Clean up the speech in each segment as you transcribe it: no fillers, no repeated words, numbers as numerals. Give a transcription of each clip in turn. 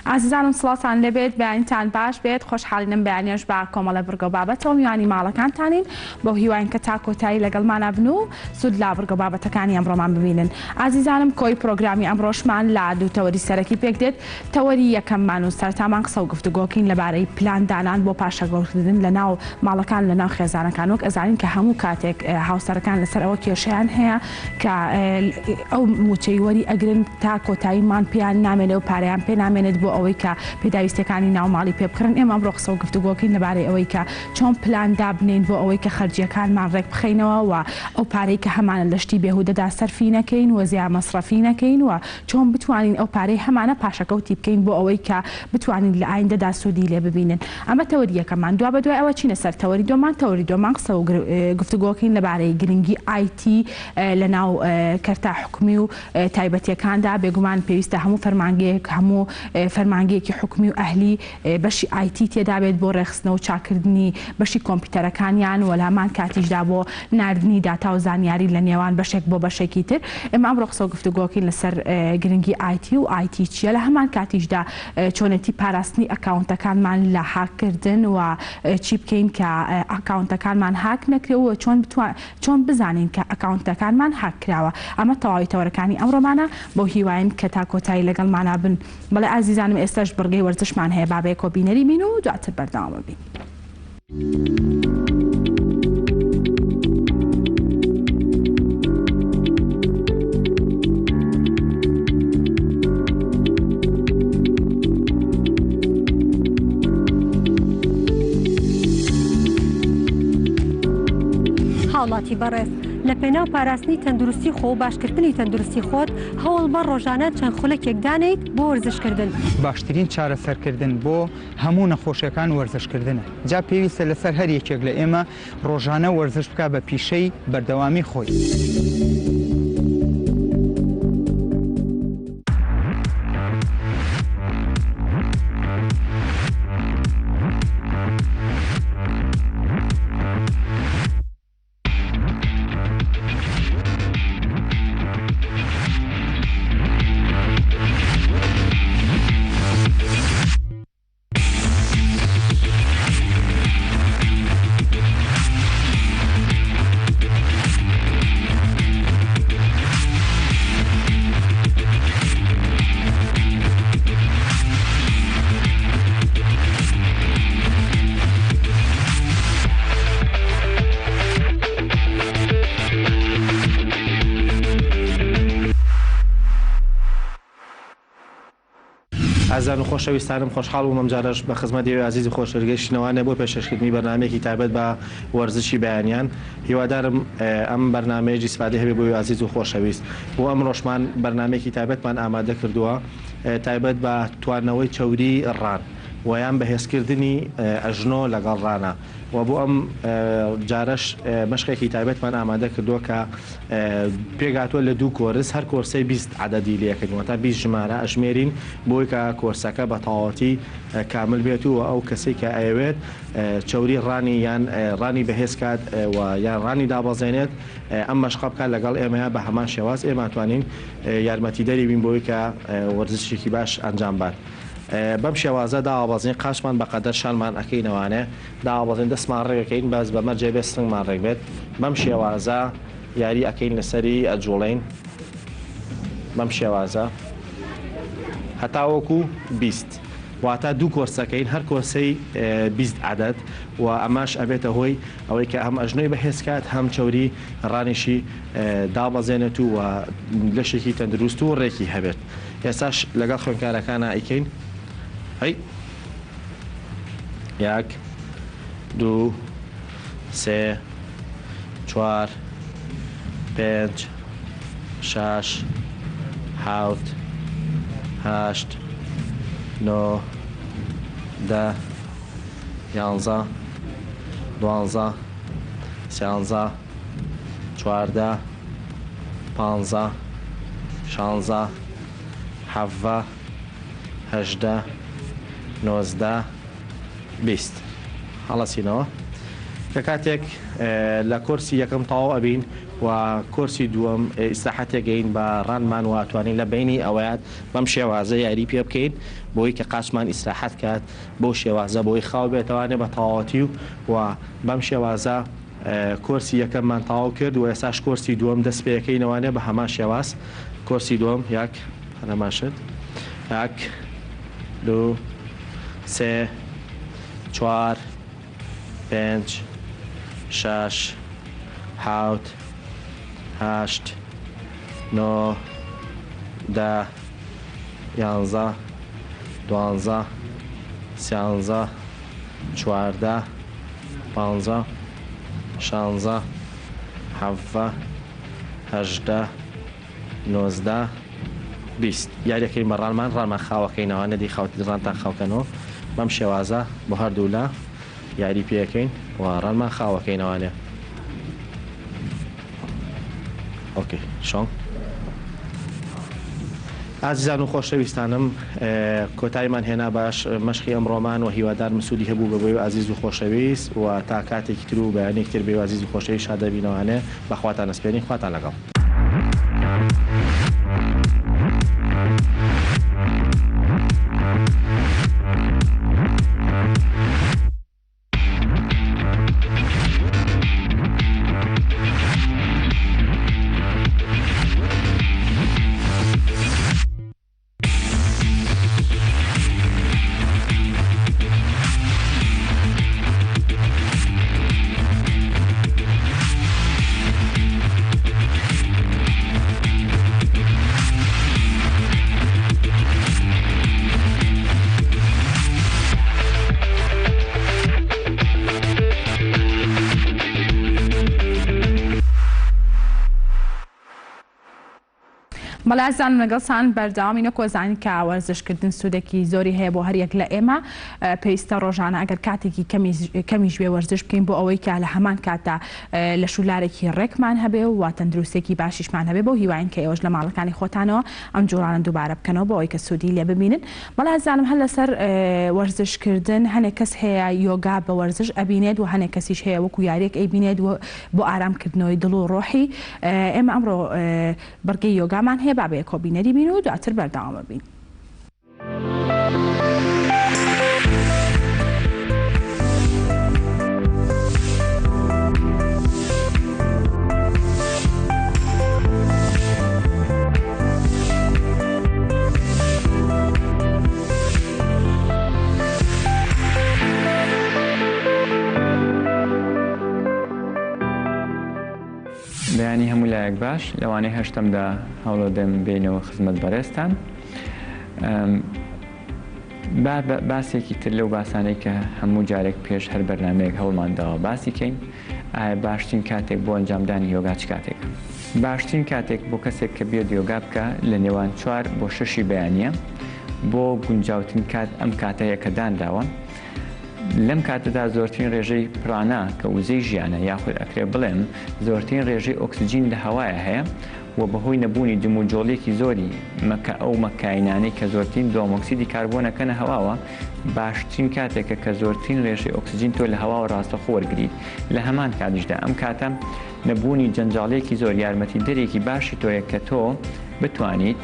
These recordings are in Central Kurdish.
ئازیزانم سڵاوتان لێبێت بەیانیتان باش بێت خۆشحاڵین ئەم بەیانیەش بە کۆمەڵە بڕگە و بابەتەوە میوانی ماڵەکانتانین بەو هیواین کە تا کۆتایی لەگەڵمانا بن و سوود لە بڕگە و بابەتەکانی ئەمڕۆمان ببینن ئازیزانم کۆی پرۆگرامی ئەمڕۆشمان لە دوو تەوەری سەرەکی پێک دێت تەوەری یەکەممان و سەرەتامان قسە و گفتوگۆکەین لەبارەی پلان دانان بۆ پاشەکەوتکردن لە ناو ماڵەکان لە ناو خێزانەکان وەک ئەزانین کە هەموو کاتێک هاوسەرەکان لەسەر ئەوە کێشەیان هەیە کە ئەو مووچەی وەری ئەگرن تا کۆتایی مانگ پێیان نامێنێ و پارەیان پێ نامێنێت بۆ ئەوەی کە پێداویستیەکانی ناو ماڵی پێ بکڕن ئێمە ئەمڕۆ قسە و گفتوگۆکەین لەبارەی ئەوەی کە چۆن پلان دابنێین بۆ ئەوەی کە خەرجیەکانمان ڕێک بخەینەوە و ئەو پارەی کە هەمانە لە شتی بێهودەدا سەرفی نەکەین و زیا مەسرەفی نەکەین و چۆن بتوانین ئەو پارەی هەمانە پاشەکەوتی بکەین بۆ ئەوەی کە بتوانین لە ئایندەدا سوودی لێ ببینن. ئەمە تەوەری یەکەممان. دوابەدوای ئەوە چینە سەر تەوەری دووەمان، تەوەری دووەمان قسە و گفتوگۆکەین لەبارەی گرنگی IT لە ناو کەرتە حکومی و تایبەتیەکاندا. بێگومان پێویستە هەموو فەرمانگەیەک هەموو فەرمانگەیەکی حکومی و ئەهلی بەشی IT تێدابێت بۆ ڕێکخستنەوە و چاککردنی بەشی کۆمپیوتەرەکانیان و لە هەمان کاتیشدا بۆ ناردنی داتا و زانیاری لە نێوان بەشێک بۆ بەشێکی تر. ئێمە ئەمڕۆ قسە و گفتوگۆکەین لەسەر گرنگی IT و IT چییە لە هەمان کاتیشدا چۆنێتی پاراستنی ئەکاونتەکانمان لە هاککردن و چی بکەین کە ئەکاونتەکانمان هاک نەکرێ و چۆن چۆن بزانین کە ئەکاونتەکانمان هاک کراوە. ئەمە تەواوی تەوەرەکانی ئەمڕۆمانە بەو هیواین کە تا کۆتایی لەگەڵمانا بن. بەڵێ ئازیزانم ئێستاش بڕگەی وەرزشمان هەیە با بەیەکەوە بینەری بین و دواتر بەردەوام بین. هاوڵاتی بەڕێز لە پێناو پاراستنی تەندروستی خۆ و باشکردنی تەندروستی خۆت هەوڵ بە ڕۆژانە چەند خولەکێک دانێیت بۆ وەرزشکردن. باشترین چارەسەرکردن بۆ هەموو نەخۆشیەکان وەرزشکردنە، جا پێویستە لەسەر هەر یەکێک لە ئێمە ڕۆژانە وەرزش بکا بە پیشەی بەردەوامی خۆی. ئازیزان و خۆشەویستانم خۆشحاڵ بووم ئەمجارەش بە خزمەت ئێوەی ئازیز و خۆشەویست گەیشتینەوانێ بۆ پێشکەشکردنی بەرنامەیەکی تایبەت بە وەرزشی بەیانیان هیوادارم ئەم بەرنامەیە جیسفادەی هەبێ بۆ ئێوەی ئازیز و خۆشەویست بۆ ئەمڕۆشمان بەرنامەیەکی تایبەتمان ئامادە کردووە تایبەت بە توانەوەی چەوری ڕان و یان بەهێزکردنی ئەژنۆ لەگەڵ ڕانە و بۆ ئەم جارەش مەشقێکی تایبەتمان ئامادە کردووە کە پێکهاتووە لە دوو کۆرس هەر کۆرسەی 20 عەدەدی لێکەین واتە 20 ژمارە ئەژمێرین بۆی کە کۆرسەکە بە تەواوەتی کامل بێت و ئەو کەسەی کە ئەیەوێت چەوری ڕانی یان ڕانی بەهێز کات و یان ڕانی دابەزێنێت ئەم مەشقە بکات لەگەڵ ئێمەیا بە هەمان شێواز ئێمە توانین یارمەتیدەری بین بۆی کە وەرزشێکی باش ئەنجام بات. بەم شێوازە داوەبەزین قاچمان بە قەدەر شانمان ئەکەینەوانێ داوەبەزین دەستمان ڕێک ئەکەین بەس بە مەرجێ بێ سنگمان ڕێک بێت بەم شێوازە یاری ئەکەین لەسەری ئەجوڵێین بەم شێوازە هەتاوەکو 20 واتە دوو کۆرسەکەین هەر کۆرسەی 20 عدد و ئەمەش ئەبێتە هۆی ئەوەی کە هەم ئەژنۆی بەهێز کات هەم چەوری ڕانیشی دابەزێنێت و لەشێکی تەندروست و ڕێکی هەبێت. ئێستاش لەگەڵ خوێندکارەکانا ئەیکەین هەی یەک دوو سێ چوار پێنج شەش حەوت هەشت نۆ دە یانزە دوانزە سیانزە 14 پانزە شانزە حەڤە هەژدە 19 20 هەڵەسینەوە کە کاتێک لە کۆرسی یەکەم تەواو ئەبین. و کۆرسی دووەم ئیسراحەتێک ئەین بە ڕانمان و ئەتوانین لە بەینی ئەوەیات بەم شێوازە یاری پێ بکەین بۆی کە قاچمان ئیسراحەت کات بەو شێوازە بۆی خاو بێتەوانێ بە تەواوەتی و و بەم شێوازە کۆرسی یەکەممان تەواو کرد و ئێستاش کۆرسی دووەم دەست پێەکەینەوانێ بە هەمان شێواز کۆرسی دووەم یەک هەمان شت یەک دوو سێ چوار پێنج شەش حەوت هەشت نۆ دە یانزە دوانزە سیانزە 14 پانزە شانزە حەڤە 18 19 20 یاریەکەین بە ڕانمان ڕانمان خاوەکەینەوە نەدی خاوتی ڕانتان خاوکەنەوە بەم شێوازە بۆ هەردوولا یاری پێەکەین و ڕانمان خاوەکەینەوانێ. okay شۆن ئازیزان و خۆشەویستانم کۆتاییمان هێنا باش مەشقی ئەمڕۆمان و هیوادارم سوودی هەبوو بە بۆی ئازیز و خۆشەویست و تا کاتێکی تر و بەیانێکی تر بێ ئازیز و خۆشەویست شاد دەبینەوانێ بەخواتان ئەسپێرین خواتان لەگەڵ. بەڵێ ئازیزانم لەگەڵتان بەردەوامی نەکۆ زانین کە وەرزشکردن سوودێکی زۆری هەیە بۆ هەریەک لە ئێمە پێویستە ڕۆژانە ئەگەر کاتێکی کەمیش بێ وەرزش بکەین بۆ ئەوەی کە لە هەمان کاتدا لەش و لارێکی ڕێکمان هەبێ و تەندروستێکی باشیشمان هەبێ بەو هیواین کە ئێوەش لە ماڵەکانی خۆتانەوە ئەم جوڵانە دووبارە بکەنەوە بۆ ئەوەی کە سوودی لێ ببینن. بەڵێ ئازیزانم هەر لەسەر وەرزش کردن هەنێک کەس هەیە یۆگا بە وەرزش ئەبینێت و هەنێک کەسیش هەیە وەکو یاریەک ئەیبینێت و بۆ ئارام کردنەوەی دڵ و ڕۆحی ئێمە ئەمڕۆ بڕگەی یۆگامان هەیە با بەیەکەوە بینەری بین و دواتر بەردەوام ئەبین. بەیانی هەموو لایەک باش، لەوانەی هەشتەمدا هەوڵەدەم بێینەوە خزمەت بەڕێزتان. با باسێکی تر لەو باسانەی کە هەموو جارێک پێش هەر بەرنامەیەک هەوڵمان داوە باسی کەین، ئایا باشترین کاتێک بۆ ئەنجامدانی یۆگا چ کاتێکە؟ باشترین کاتێک بۆ کەسێک کە بێت یۆگا بکا لە نێوان چوار بۆ شەشی بەیانییە، بۆ گونجاوترین کات ئەم کاتەیە کە دانراوە، لەم کاتەدا زۆرترین ڕێژەی پرانا کە وزەی ژیانە یاخود ئەکرێ بڵێم زۆرترین ڕێژەی ئۆکسجین لە هەوایە هەیە و بەهۆی نەبوونی جموجۆڵیەکی زۆری مەکە ئەو مەکاینانەی کە زۆرترین دووەمۆکسیدی کاربۆن ئەکەنە هەواوە باشترین کاتێکە کە زۆرترین ڕێژەی ئۆکسجین تۆ لە هەواوە ڕاستەخۆ وەرگریت لە هەمان کاتیشدا ئەم کاتە نەبوونی جەنجاڵیەکی زۆر یارمەتیدەرێکی باشی تۆیە کە تۆ بتوانیت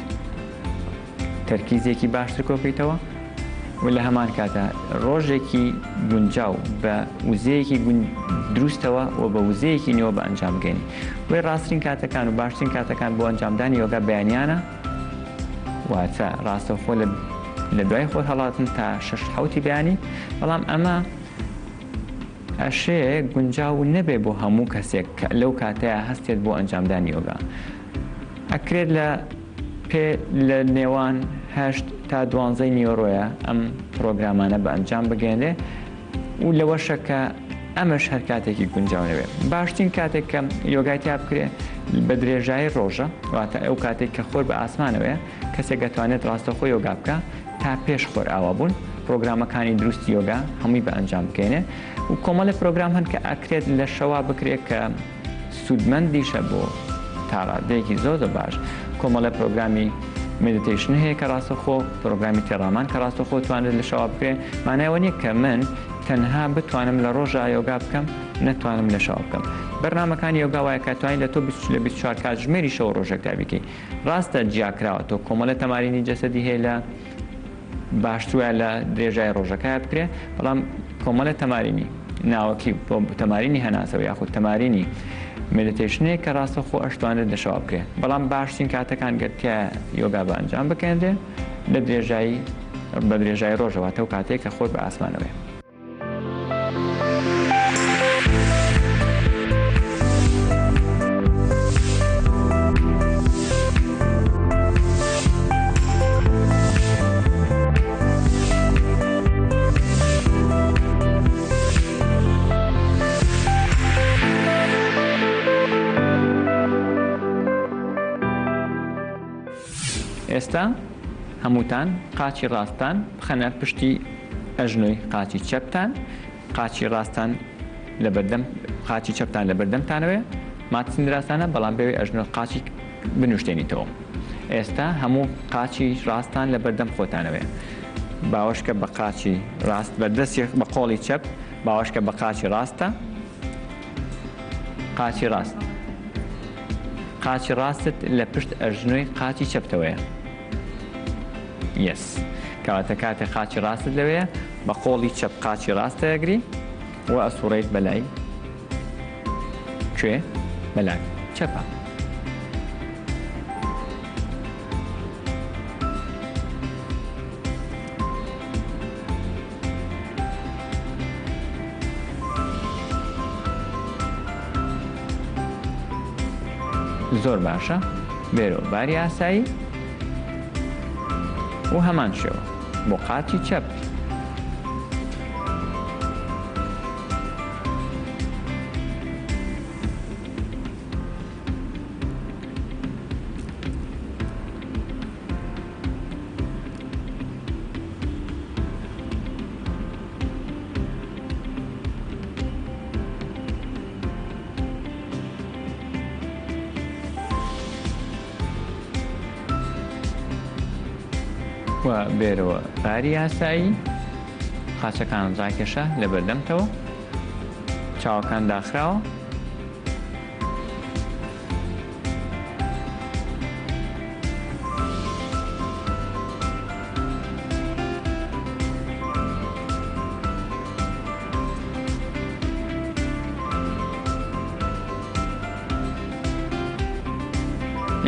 تەرکیزێکی باشتر کۆکەیتەوە و لە هەمان کاتا ڕۆژێکی گونجاو بە وزەیەکی دروستەوە و بە وزەیەکی نوێوە بە ئەنجام بگەینی. بۆیە ڕاستترین کاتەکان و باشترین کاتەکان بۆ ئەنجامدانی یۆگا بەیانیانە، واتە ڕاستەوخۆ لە لە دوای خۆر هەڵاتن تا شەش حەوتی بەیانی، بەڵام ئەمە ئەشێ گونجاو نەبێ بۆ هەموو کەسێک کە لەو کاتەیا هەستێت بۆ ئەنجامدانی یۆگا. ئەکرێت لە پێ لە نێوان هەشت تا دوانزەی نیوەڕۆیە ئەم پڕۆگرامانە بە ئەنجام بگەیەنرێ و لەوەشە کە ئەمەش هەر کاتێکی گونجاو نەبێ. باشترین کاتێک کە یۆگای تیا بکرێ بە درێژایی ڕۆژە، واتە ئەو کاتێک کە خۆر بە ئاسمانەوەیە، کەسێک ئەتوانێت ڕاستەوخۆ یۆگا بکا تا پێش خۆرئاوابوون، پڕۆگرامەکانی دروستی یۆگا هەمووی بە ئەنجام بگەیەنێ و کۆمەڵێ پڕۆگرام هەن کە ئەکرێت لە شەوا بکرێ کە سوودمەندیشە بۆ تا ڕادەیەکی زۆر زۆر باش. کۆمەڵێ پرۆگرامی meditation هەیە کە ڕاستەوخۆ، پرۆگرامی تێڕامان کە ڕاستەوخۆ توانرێت لە شەوا بکرێ. مانای ئەوە نییە کە من تەنها بتوانم لە ڕۆژا یۆگا بکەم، نەتوانم لە شەوا بکەم. بەرنامەکانی یۆگا وایە کە توانیت لە تۆ لە 24 کاتژمێری شەو ڕۆژێکدا بیکەی. ڕاستە جیاکراوە تۆ کۆمەڵێ تەمارینی جەسەدی هەیە لە باشتر وایە لە درێژای ڕۆژەکە بکرێ، بەڵام کۆمەڵێ تەمارینی ناوەکی بۆ تەمارینی هەناسەوە یاخود تەمارینی meditation ێک کە ڕاستەوخۆ ئەشتوانرێت لە شەوا بکرێ، بەڵام باشترین کاتەکان گەر تیا یۆگا بە ئەنجام بکەنرێ لە درێژایی بە درێژایی ڕۆژە واتە ئەو کاتەیە کە خۆر بە ئاسمانەوەیە. ئێستا هەمووتان قاچی ڕاستتان بخەنە پشتی ئەژنۆی قاچی چەپتان، قاچی ڕاستتان لەبەردەم قاچی چەپتان لەبەردەمتانەوەیە، ماتسندراستانە بەڵام بێوەی ئەژنۆ قاچی بنوشتێنیتەوە. ئێستا هەموو قاچی ڕاستتان لەبەردەم خۆتانەوەیە. باوەشکە بە قاچی ڕاست بە دەستی بە قۆڵی چەپ باوەشکە بە قاچی ڕاستە. قاچی ڕاست قاچی ڕاستت لە پشت ئەژنۆی قاچی چەپتەوەیە. یەس کەواتە کاتێ قاچی ڕاستت لەوەیە بە قۆڵی چەپ قاچی ڕاست دەگری و ئەسوڕێیت بەلای کوێ بەلای چەپە. زۆر باشە بێرۆ باری ئاسایی و هەمان شێوە بۆ قاچی چەپ. و بێرەوە باری ئاسایی قاچەکان ڕاکێشە لە بەردەمتەوە چاوەکان داخراوە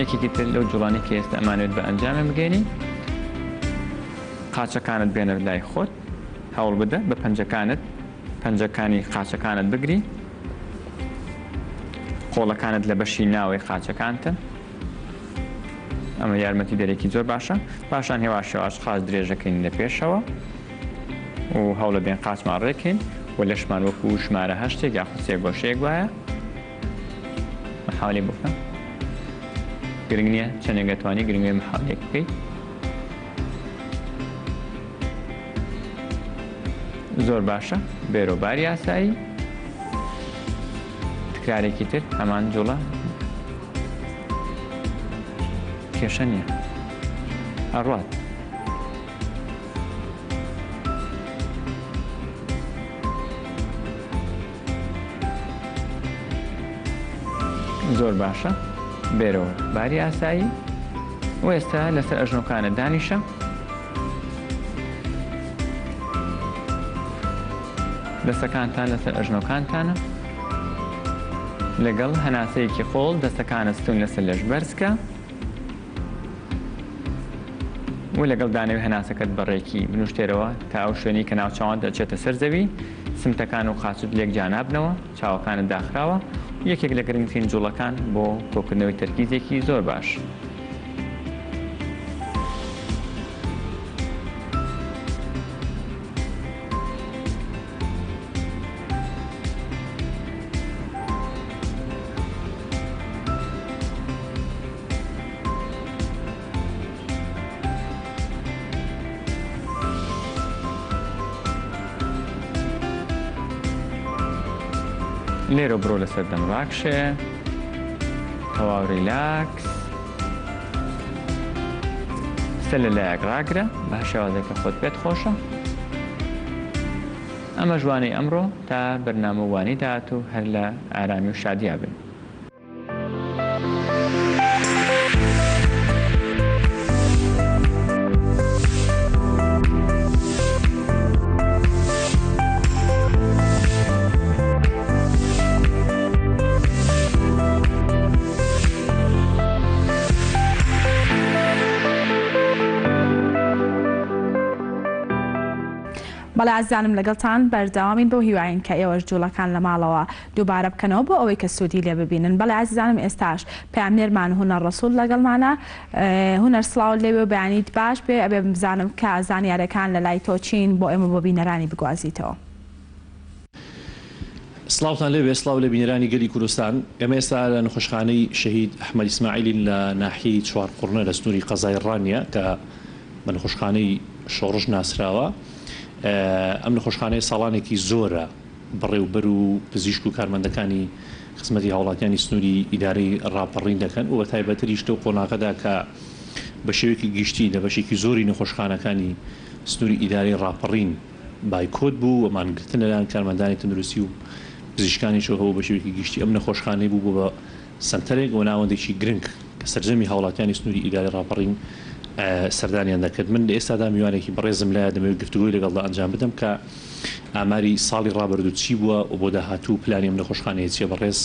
یەکێکی تر لەو جوڵانەی کە ئێستا ئەمانەوێت بە ئەنجامیان بگەێنین قاچەکانت بێنە لای خۆت هەوڵ بدە بە پەنجەکانت پەنجەکانی قاچەکانت بگری قۆڵەکانت لە بەشی ناوەی قاچەکانتن ئەمە یارمەتی دەرێکی زۆر باشە پاشان هێواش هێواش قاچ درێژەکەین لە پێشەوە و هەوڵە بێن قاچمان ڕێکین و لەشمان وەکو ژمارە هەشتێک یاخود سێ گۆشەیەک وایە محاولەی بۆ بکە گرنگ نییە چەندێک دەتوانی گرنگێ محاولێک بکەیت زۆر باشە بێرۆ باری ئاسایی تکرارێکی تر هەمان جوڵە کێشە نییە ئەڕات زۆر باشە بێرەوە باری ئاسایی و ئێستا لەسەر ئەژنۆکانە دانیشە دەستەکانتان لەسەر ئەژنۆکانتانە لەگەڵ هەناسەیەکی قۆڵ دەستەکانە ستون لەسەر لەش بەرزکە و لەگەڵ دانەوەی هەناسەکەت بە ڕێکی بنوشتێرەوە تا ئەو شوێنەی کە ناوچاوانت ئەچێتە سەر زەوی، سمتەکان و قاچت لێک جیا نابنەوە، چاوەکانت داخراوە و یەکێک لە گرنگترین جوڵەکان بۆ کۆکردنەوەی تەرکیزێکی زۆر باش. لێرە بڕۆ لەسەر دەم ڕاکشێ تەواو ریلاکس سەر لە لایەک ڕاگرە بە شێوازێکە خۆت پێت خۆشە. ئەمەش وانەی ئەمڕۆ، تا بەرنامە و وانەی داهاتوو هەر لە ئارامی و شادیا بن. بەڵێ ئازیزانم لەگەڵتان بەردەوامین بەو هیواین کە ئێوەش جوڵەکان لە ماڵەوە دووبارە بکەنەوە بۆ ئەوەی کە سوودی لێ ببینن بەڵێ ئازیزانم ئێستاش پەیامنێرمان هونەر ڕەسوڵ لەگەڵمانە هونەر سڵاوت لێبێ و بەیانیت باش بێ ئەبێ بزانم کە زانیارەکان لەلای تۆ چین بۆ ئێمە بۆ بینەرانی بگوازیتەوە. سڵاوتان لێبێ سڵاو لە بینەرانی گەلی کوردستان ئێمە ئێستا لە نەخۆشخانەی شەهید ئەحمەد ئیسماعیلین لە ناحیەی چوارقوڕنە لە سنووری قەزای ڕانیە کە بە نەخۆشخانەی شۆڕش ناسراوە ئەم نەخۆشخانەیە ساڵانێکی زۆرە بەڕێوبەر و پزیشک و کارمەندەکانی خزمەتی هاوڵاتیانی سنووری ئیدارەی ڕاپەڕین دەکەن و بەتایبەتریش لەو قۆناغەدا کە بە شێوەیەکی گشتی لە بەشێکی زۆری نەخۆشخانەکانی سنووری ئیدارەی ڕاپەڕین بایکۆت بوو و مانگرتن لەلایەن کارمەندانی تەندروستی و پزیشکانیشەوە هەبوو بە شێوەیەکی گشتی ئەم نەخۆشخانەی بوو بوو بە سەنتەرێک و ناوەندێکی گرنگ کە سەرجەمی هاوڵاتیانی سنووری ئیدارەی ڕاپەڕین سەردانیان دەکرد. من لە ئێستادا میوانێکی بەڕێزم لایە دەمەوێت گفتوگۆی لەگەڵدا ئەنجام بدەم کە ئاماری ساڵی ڕابردوو چی بووە و بۆ داهاتوو پلانی ئەم نەخۆشخانەیە چییە؟ بەڕێز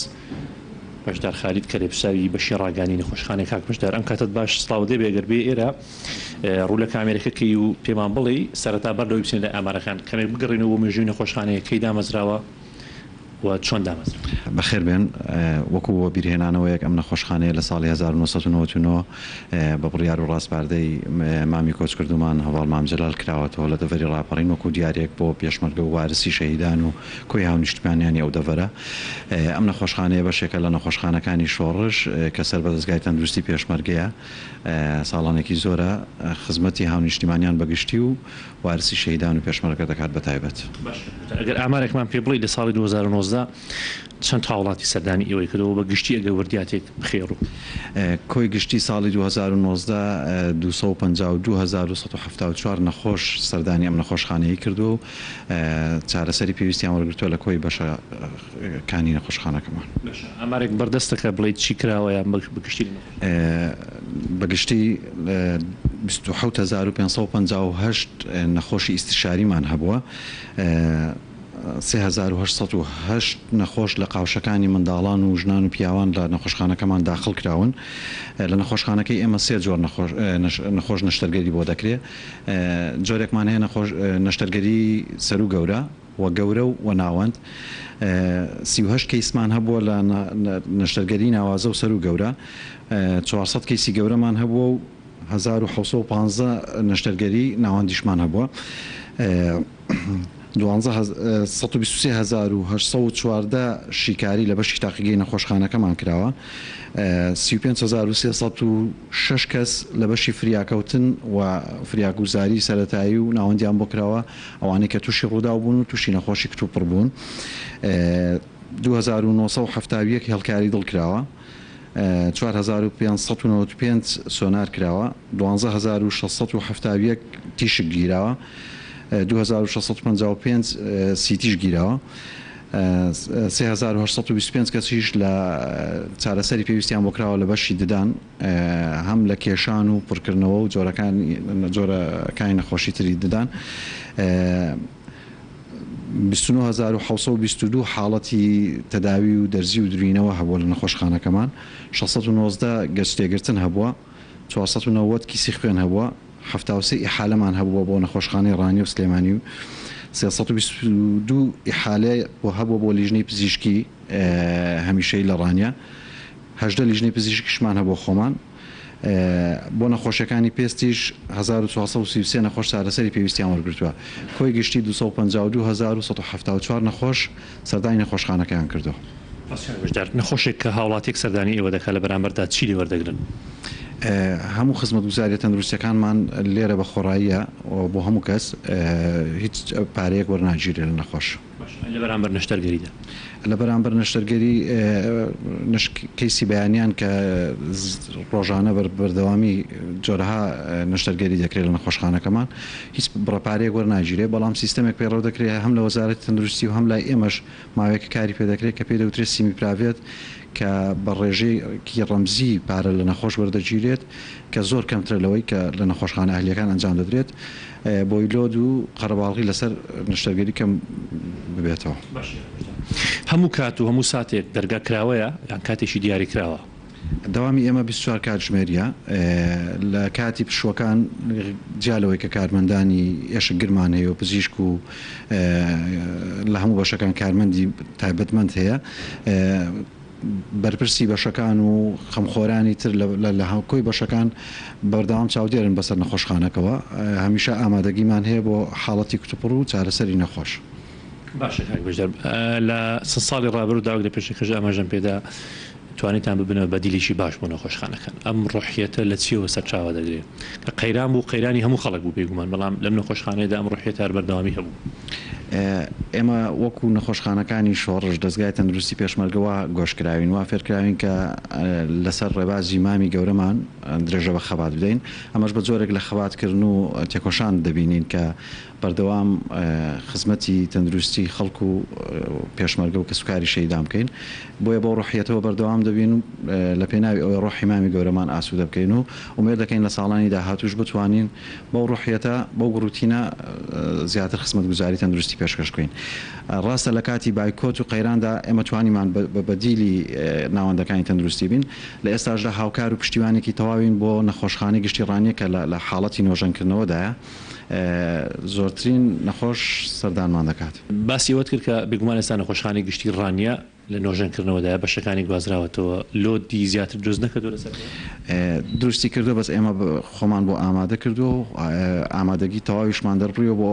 بەشدار خالید کەلێپساوی بەشی ڕاگەیاندنی نەخۆشخانەی کاک بەشدار ئەم کاتەت باش سڵاوت لێبێ گەر بێی ئێرە ڕوو لە کامێرەکە کەی و پێمان بڵێی سەرەتا بەر لەوەی بچینە لای ئامارەکان کەمێک بگەڕێینەوە بۆ مێژووی نەخۆشخانەیە کەی دامەزراوە و چۆن دامەزرا؟ بەخێر بێن. وەکو وەبیرهێنانەوەیەک ئەم نەخۆشخانەیە لە ساڵی 1999 بە بڕیار و ڕاسپاردەی مامی کۆچکردوومان هەڤاڵ مام جەلال کراوەتەوە لە دەڤەری ڕاپەڕین وەکو دیاریەک بۆ پێشمەرگە و وارسی شەهیدان و کۆی هاونیشتمانیانی ئەو دەڤەرە. ئەم نەخۆشخانەیە بەشێکە لە نەخۆشخانەکانی شۆڕش کە سەر بە دەزگای تەندروستی پێشمەرگەیە. ساڵانێکی زۆرە خزمەتی هاونیشتیمانیان بە گشتی و وارسی شەهیدان و پێشمەرگە دەکات بە تایبەت. باشە دکتۆر ئەگەر ئامارێکمان پێ بڵێی لە ساڵی 2019 چەند هاوڵاتی سەردانی ئێوەی کردووە و بە گشتی ئەگەر وردیاتێک بخەیە ڕوو؟ کۆی گشتی ساڵی 2019 252174 نەخۆش سەردانی ئەم نەخۆشخانەیەی کردووە و چارەسەری پێویستیان وەرگرتووە لە کۆی بەشە کانی نەخۆشخانەکەمان. باشە ئامارێک بەردەستە کە بڵێیت چی کراوە یان بە گشتی لە نەخۆشخانە؟ بە گشتی 27558 نەخۆشی ئیستیشاریمان هەبووە، 3808 نەخۆش لە قاوشەکانی منداڵان و ژنان و پیاوان لە نەخۆشخانەکەمان داخڵ کراون. لە نەخۆشخانەکەی ئێمە سێ جۆر نەخۆش نەشتەرگەری بۆ دەکرێ، جۆرێکمان هەیە نەشتەرگەری سەروو گەورە، و گەورە و ناوەند 38 کەیسمان هەبووە لە نەشتەرگەری ناوازە و سەروو گەورە، 400 کەیسی گەورەمان هەبووە و 1715 نەشتەرگەری ناوەندیشمان هەبووە. 12 123814 شیکاری لە بەشی تاقیگەی نەخۆشخانەکەمان کراوە. 35306 کەس لە بەشی فریاکەوتن و فریاگوزاری سەرەتایی و ناوەندیان بۆ کراوە. ئەوانەی کە تووشی ڕووداو بوون و تووشی نەخۆشی کتوپڕ بوون 2971 هێڵکاری دڵ کراوە، 4595 سۆنار کراوە، 12671 تیشک گیراوە، 2655 سیتیش گیراوە، 3825 کەسیش لە چارەسەری پێویستیان بۆ کراوە لە بەشی ددان. هەم لە کێشان و پڕکردنەوە و جۆرەکانی نەخۆشی تری ددان 29722 حاڵەتی تەداوی و دەرزی و دروینەوە هەبووە لە نەخۆشخانەکەمان، 619 گەچ تێگرتن هەبووە، 490 کیسی خوێن هەبووە، 73 ئیحالەمان هەبووە بۆ نەخۆشخانەی ڕانیە و سلێمانی و 322 ئیحالە هەبووە بۆ لیژنەی پزیشکی هەمیشەیی لە ڕانیە. 18 لیژنەی پزیشکیشمان هەبووە خۆمان، بۆ نەخۆشیەکانی پێستیش 1433 نەخۆش چارەسەری پێویستیان وەرگرتووە، کۆی گشتی 252174 نەخۆش سەردانی نەخۆشخانەکەیان کردووە. پرسیار بەشدار، نەخۆشێک کە هاوڵاتیەک سەردانی ئێوە دەکات لە بەرامبەردا چی لێ وەردەگرن؟ هەموو خزمەتگوزاریە تەندروستیەکانمان لێرە بە خۆڕاییە و بۆ هەموو کەس هیچ پارەیەک وەرناگیرێ لە نەخۆش. باشە لە بەرامبەر نەشتەرگەریدا؟ لە بەرامبەر نەشتەرگەری کەیسی بەیانیان کە ڕۆژانە بە بەردەوامی جۆرەها نەشتەرگەری دەکرێت لە نەخۆشخانەکەمان هیچ بڕە پارەیەک وەرناگیرێت، بەڵام سیستەمێک پەیڕەو دەکرێت هەم لە وەزارەتی تەندروستی و هەم لای ئێمەش ماوەیەکە کاری پێدەکرێت کە پێی دەوترێت سیمیپراڤێت کە بە ڕێژەیەکی ڕەمزی پارە لە نەخۆش وەردەگیرێت کە زۆر کەمترە لەوەی کە لە نەخۆشخانە ئەهلییەکان ئەنجام دەدرێت بۆی لۆد و قەرەباڵغی لەسەر نەشتەرگەری کەم ببێتەوە. باشە هەموو کات و هەموو ساتێک دەرگا کراوەیە یان کاتێکی دیاریکراوە؟ دەوامی ئێمە 24 کاتژمێریە، لە کاتی پشووەکان جیا لەوەی کە کارمەندانی ئێشکگرمان هەیە و پزیشک و لە هەموو بەشەکان کارمەندی تایبەتمەند هەیە، بەرپرسی بەشەکان و خەمخۆرانی تر لە کۆی بەشەکان بەردەوام چاودێرن بەسەر نەخۆشخانەکەوە، هەمیشە ئامادەگیمان هەیە بۆ حاڵەتی کتوپڕ و چارەسەری نەخۆش. باشە کاک بەشدار لە چەند ساڵی ڕابردوودا وەک لە پێشەکەش ئاماژەم پێدا توانیتان ببنە بەدیلێکی باش بۆ نەخۆشخانەکان ئەم ڕۆحیەتە لە چیەوە سەرچاوە دەگرێ کە قەیران بوو قەیرانی هەموو خەڵک بوو بێگومان بەڵام لەم نەخۆشخانەیەدا ئەم ڕۆحیەتە هەر بەردەوامی هەبوو. ئێمە وەکو نەخۆشخانەکانی شۆڕش دەزگای تەندروستی پێشمەرگە وا گۆش کراوین وا فێرکراوین کە لەسەر ڕێبازی مامی گەورەمان درێژە بە خەبات بدەین ئەمەش بە جۆرێک لە خەباتکردن و تێکۆشان دەبینین کە بەردەوام خزمەتی تەندروستی خەڵک و پێشمەرگە و کەسوکاری شەهیدان بکەین، بۆیە بەو ڕۆحیەتەوە بەردەوام دەبین و لە پێناوی ئەوەی ڕۆحی مامی گەورەمان ئاسوودە بکەین و ئومێد دەکەین لە ساڵانی داهاتووش بتوانین بەو ڕۆحیەتە بەو گوڕوتینە زیاتر خزمەتگوزاری تەندروستی پێشکەش بکەین. ڕاستە لە کاتی بایکۆت و قەیراندا ئێمە توانیمان بە بەدیلی ناوەندەکانی تەندروستی بین، لە ئێستاشدا هاوکار و پشتیوانێکی تەواوین بۆ نەخۆشخانەی گشتی ڕانیە کە لە حاڵەتی نۆژەنکردنەوەدایە. زۆرترین نەخۆش سەردانمان دەکات. باسی ئەوەت کرد کە بێگومان ئێستا نەخۆشخانەی گشتی ڕانیە لە نۆژەنکردنەوەدایە، بەشەکانی گوازراوەتەوە، لۆدی زیاتر دروست نەکردووە لەسەر ئەوە؟ دروستی کردووە بەس ئێمە خۆمان بۆ ئامادە کردووە و ئامادەگی تەواویشمان دەربڕیوە بۆ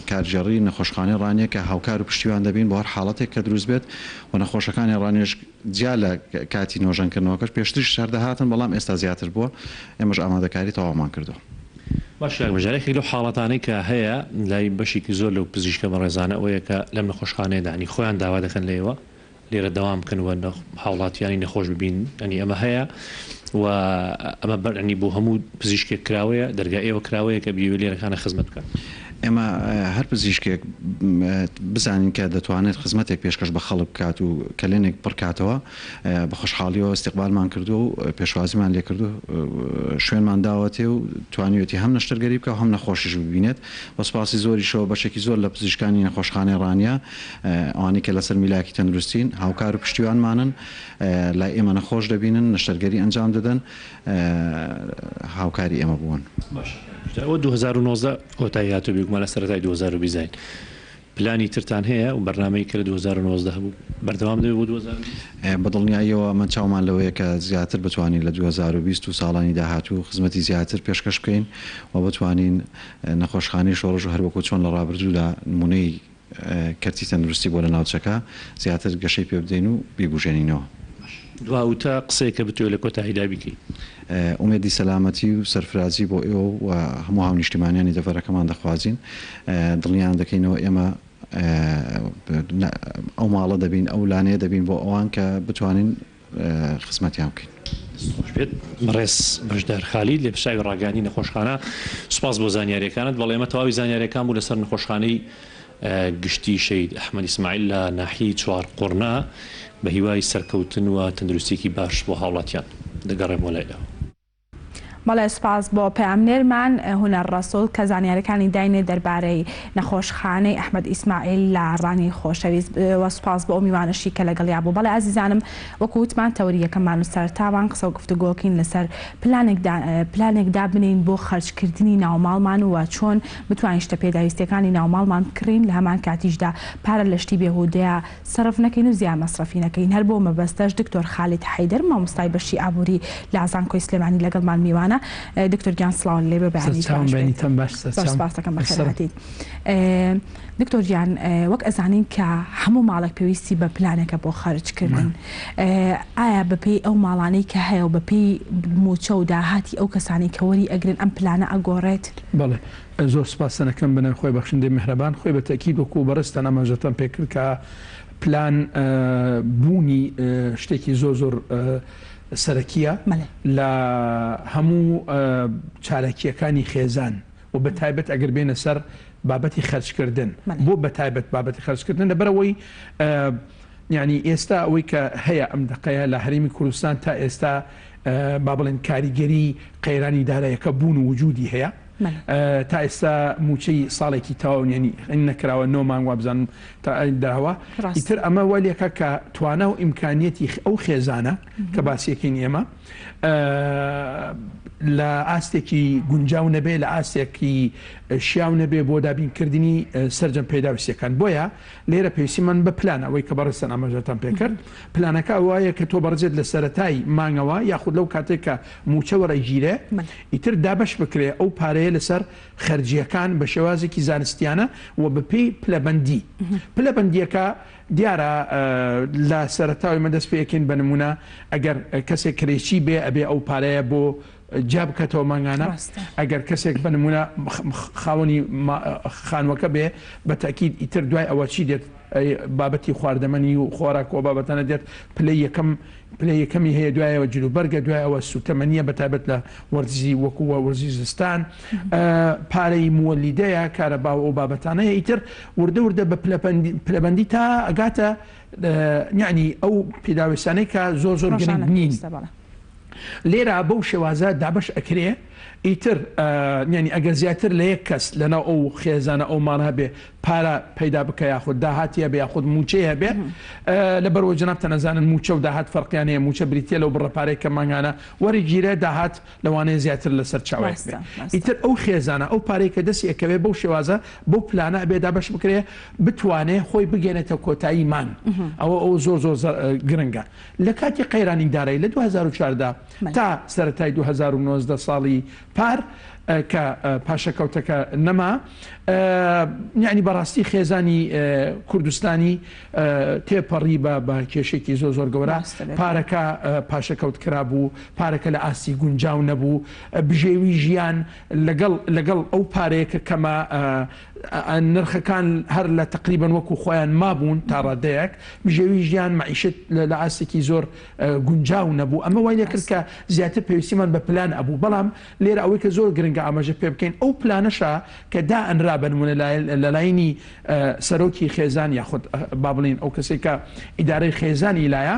کارگێڕی نەخۆشخانەی ڕانیە کە هاوکار و پشتیوان دەبین بۆ هەر حاڵەتێک کە دروست بێت و نەخۆشەکانی ڕانیەش جیا لە کاتی نۆژەنکردنەوەکەش پێشتریش هەر دەهاتن بەڵام ئێستا زیاتر بووە، ئێمەش ئامادەکاری تەواومان کردووە. باشە کاک بژار یەکێک لەو حاڵەتانەی کە هەیە لای بەشێکی زۆر لەو پزیشکە بەڕێزانە ئەوەیە کە لەم نەخۆشخانەیەدا ینی خۆیان داوا دەکەن لە ئێوە لێرە دەوام بکەن و هاوڵاتیانی نەخۆش ببین ینی ئەمە هەیە و ئەمە بەر ینی بۆ هەموو پزیشکێک کراوەیە دەرگا ئێوە کراوەیە کە بیەوێ لێرەکانە خزمەت بکات. ئێمە هەر پزیشکێک بزانین کە دەتوانێت خزمەتێک پێشکەش بە خەڵک بکات و کەلێنێک پڕکاتەوە، بە خۆشحاڵیەوە ئیستیقبالمان کردووە و پێشوازیمان لێکردووە، شوێنمان داوەتێ و توانیویەتی هەم نەشتەرگەری بکا و هەم نەخۆشیش ببینێت. بە سوپاسی زۆریشەوە بەشێکی زۆر لە پزیشکانی نەخۆشخانەی ڕانیە، ئەوانەی کە لەسەر میلاکی تەندروستین، هاوکار و پشتیوانمانن، لای ئێمە نەخۆش دەبینن، نەشتەرگەری ئەنجام دەدەن. هاوکاری ئێمە بوون. باشە کاک مژدە ئەوە 2019 کۆتایی هاتوو بێگومان لە سەرەتای 2020 داین پلانی ترتان هەیە و بەرنامەی کە لە 2019 هەبوو بەردەوام دەبێت بۆ 2020؟ بە دڵنیاییەوە ئەمە چاومان لەوەیە کە زیاتر بتوانین لە 2020 و ساڵانی داهاتوو خزمەتی زیاتر پێشکەش بکەین و بتوانین نەخۆشخانەی شۆڕش و هەروەکو چۆن لە ڕابردوودا نموونەی کەرتی تەندروستی بۆ لە ناوچەکە زیاتر گەشەی پێ بدەین و بیبوژێنینەوە. دوا وتە قسەیەک کە بتەوێت لە کۆتاییدا بیکەی؟ ئومێدی سەلامەتی و سەرفرازی بۆ ئێوە و هەموو هاونیشتیمانیانی دەڤەرەکەمان دەخوازین. دڵنیایان دەکەینەوە ئێمە ئەو ماڵە دەبین، ئەو لانەیە دەبین بۆ ئەوان کە بتوانین خزمەتیان بکەین. دەست خۆش بێت بەڕێز بەشدار خالید لێپرسراوی ڕاگەیاندنی نەخۆشخانە سوپاس بۆ زانیاریەکانت بەڵێ ئەمە تەواوی زانیاریەکان بوو لەسەر نەخۆشخانەی گشتی شەهید ئەحمەد ئیسماعیل لە ناحیەی چوارقوڕنە بە هیوای سەرکەوتن و تەندروستیەکی باش بۆ هاوڵاتیان دەگەڕێمەوە لای ئێوە. بەڵێ سوپاس بۆ پەیامنێرمان هونەر ڕەسوڵ کە زانیارەکانی داینێ دەربارەی نەخۆشخانەی ئەحمەد ئیسماعیل لە ڕانیەی خۆشەویست وە سوپاس بۆ ئەو میوانەشی کە لەگەڵیا بوو بەڵێ ئازیزانم وەکو وتمان تەوەری یەکەممان و سەرەتامان قسە و گفتوگۆکەین لەسەر پلانێک دا پلانێک دابنێین بۆ خەرجکردنی ناوماڵمان و چۆن بتوانین شتە پێداویستیەکانی ناوماڵمان بکڕین لە هەمان کاتیشدا پارە لە شتی بێهودەیا سەرف نەکەین و زیان مەسرەفی نەکەین، هەر بۆ مەبەستەش دکتۆر خالید حەیدەر مامۆستای بەشی ئابووری لە زانکۆی سلێمانی لەگەڵمان میوانە. دکتۆر گیان سڵاو لێ بێ بەیانیت سەرچاوم باش بێت. بەینیتان باش زۆر سەرچاوم سپاس دەکەم بەخێر سەرم. هاتیت. دکتۆر گیان وەک ئەزانین کە هەموو ماڵێک پێویستی بە پلانێکە بۆ خەرج کردن ئایا بەپێی ئەو ماڵانەی کە هەیە و بەپێی مووچە و داهاتی ئەو کەسانەی کە وەری ئەگرن ئەم پلانە ئەگۆڕێت؟ بەڵێ زۆر سوپاستان ئەکەم بەناوی خوای بەخشندەی میهرەبان خۆی بە تەئکید وەکو بەڕێزتان ئاماژەتان پێکرد کە. پلان بوونی شتێکی زۆر زۆر سەرەکییە لە هەموو چالاکییەکانی خێزان و بە تایبەت ئەگەر بێنە سەر بابەتی خەرجکردن. بۆ بە تایبەت بابەتی خەرجکردن؟ لەبەرئەوەی یانی ئێستا ئەوەی کە هەیە ئەم دەقەیە لە هەرێمی کوردستان تا ئێستا با بڵێن کاریگەری قەیرانی دارایەکە بوون و وجودی هەیە. تا ئێستا مووچەی ساڵێکی تەواو یانی نەکراوە نۆ مانگ وابزانم تا دراوە ئیتر ئەمە وا لێکا کە توانا و ئیمکانیەتی ئەو خێزانە کە باسیەکەین ئێمە لە ئاستێکی گونجاو نەبێ لە ئاستێکی شیاو نەبێ بۆ دابینکردنی سەرجەم پێداویستیەکان بۆیە لێرە پێویستیمان بە پلانە ئەوەی کە بەڕێزتان ئاماژەتان پێکرد پلانەکە ئەوەیە کە تۆ بەڕێزت لە سەرەتای مانگەوە یاخود لەو کاتێک کە مووچە وەرئەگیرێ ئیتر دابەش بکرێ ئەو پارەیە لەسەر خەرجییەکان بە شێوازێکی زانستیانە و بەپێی پلەبەندی پلەبەندییەکە دیارە لە سەرەتاوە ئێمە دەست پێ ئەکەین بە نموونە ئەگەر کەسێک کرێچی بێ ئەبێ ئەو پارەیە بۆ جیا بکاتەوە مانگانە ئەگەر کەسێک بە نموونە خاوەنی خانووەکە بێ بە تەئکید ئیتر دوای ئەوە چی دێت بابەتی خواردەمەنی و خۆراک و بابەتانە دێت پلەی یەکەم پلەی یەکەمی هەیە دوایەوە جلوبەرگە دوای ئەوە سوتەمەنیە بە تایبەت لە وەرزی وەکو وەرزی زستان پارەی موەلیدەیە کارەبا و ئەو بابەتانەیە ئیتر وردە وردە بە پلەبەندی تا ئەگاتە یعنی ئەو پێداویستانەی کە زۆر زۆر گرنگ نین. لێرە بەو شێوازە دابەش ئەکرێ ئیتر یانی ئەگەر زیاتر لە یەک کەس لەناو ئەو خێزانە ئەو ماڵە هەبێ پارە پەیدا بکە یاخود داهاتی هەبێ یاخود مووچەی هەبێ لەبەرئەوەی جەنابتان ئەزانن مووچە و داهات فەرقیان هەیە مووچە بریتیە لەو بڕە پارەی کە مانگانە وەرگیرێ داهات لەوانەیە زیاتر لەسەر چاوێک بێ ئیتر ئەو خێزانە ئەو پارەی کە دەستی ئەکەوێ بەو شێوازە بەو پلانە ئەبێ دابەش بکرێ بتوانێ خۆی بگەێنێتە کۆتایی مانگ ئەوە ئەو زۆر زۆر گرنگە لە کاتی قەیرانی دارایی لە 2014 تا سەرەتای 2019 ساڵی پار کە پاشەکەوتەکە نەما یعنی بەڕاستی خێزانی کوردستانی تێپەڕی بە بە کێشێکی زۆر زۆر گەورە پارەکە پاشەکەوت کرابوو پارەکە لە ئاستی گونجاو نەبوو بژێوی ژیان لەگەڵ لەگەڵ ئەو پارەیە کە کەمە نرخەکان هەر لە تەقریبەن وەکو خۆیان مابوون تا ڕادەیەک، بژێوی ژیان، مەعیشەت، لە ئاستێکی زۆر گونجاو نەبوو، ئەمە وای لێکرد کە زیاتر پێویستیمان بە پلان ئەبوو، بەڵام لێرە ئەوەی کە زۆر گرنگە ئاماژە پێ بکەین ئەو پلانەشە کە دائەنرا بە نموونە لە لایەنی سەرۆکی خێزان یاخود با بڵێین ئەو کەسەی کە ئیدارەی خێزانی لایە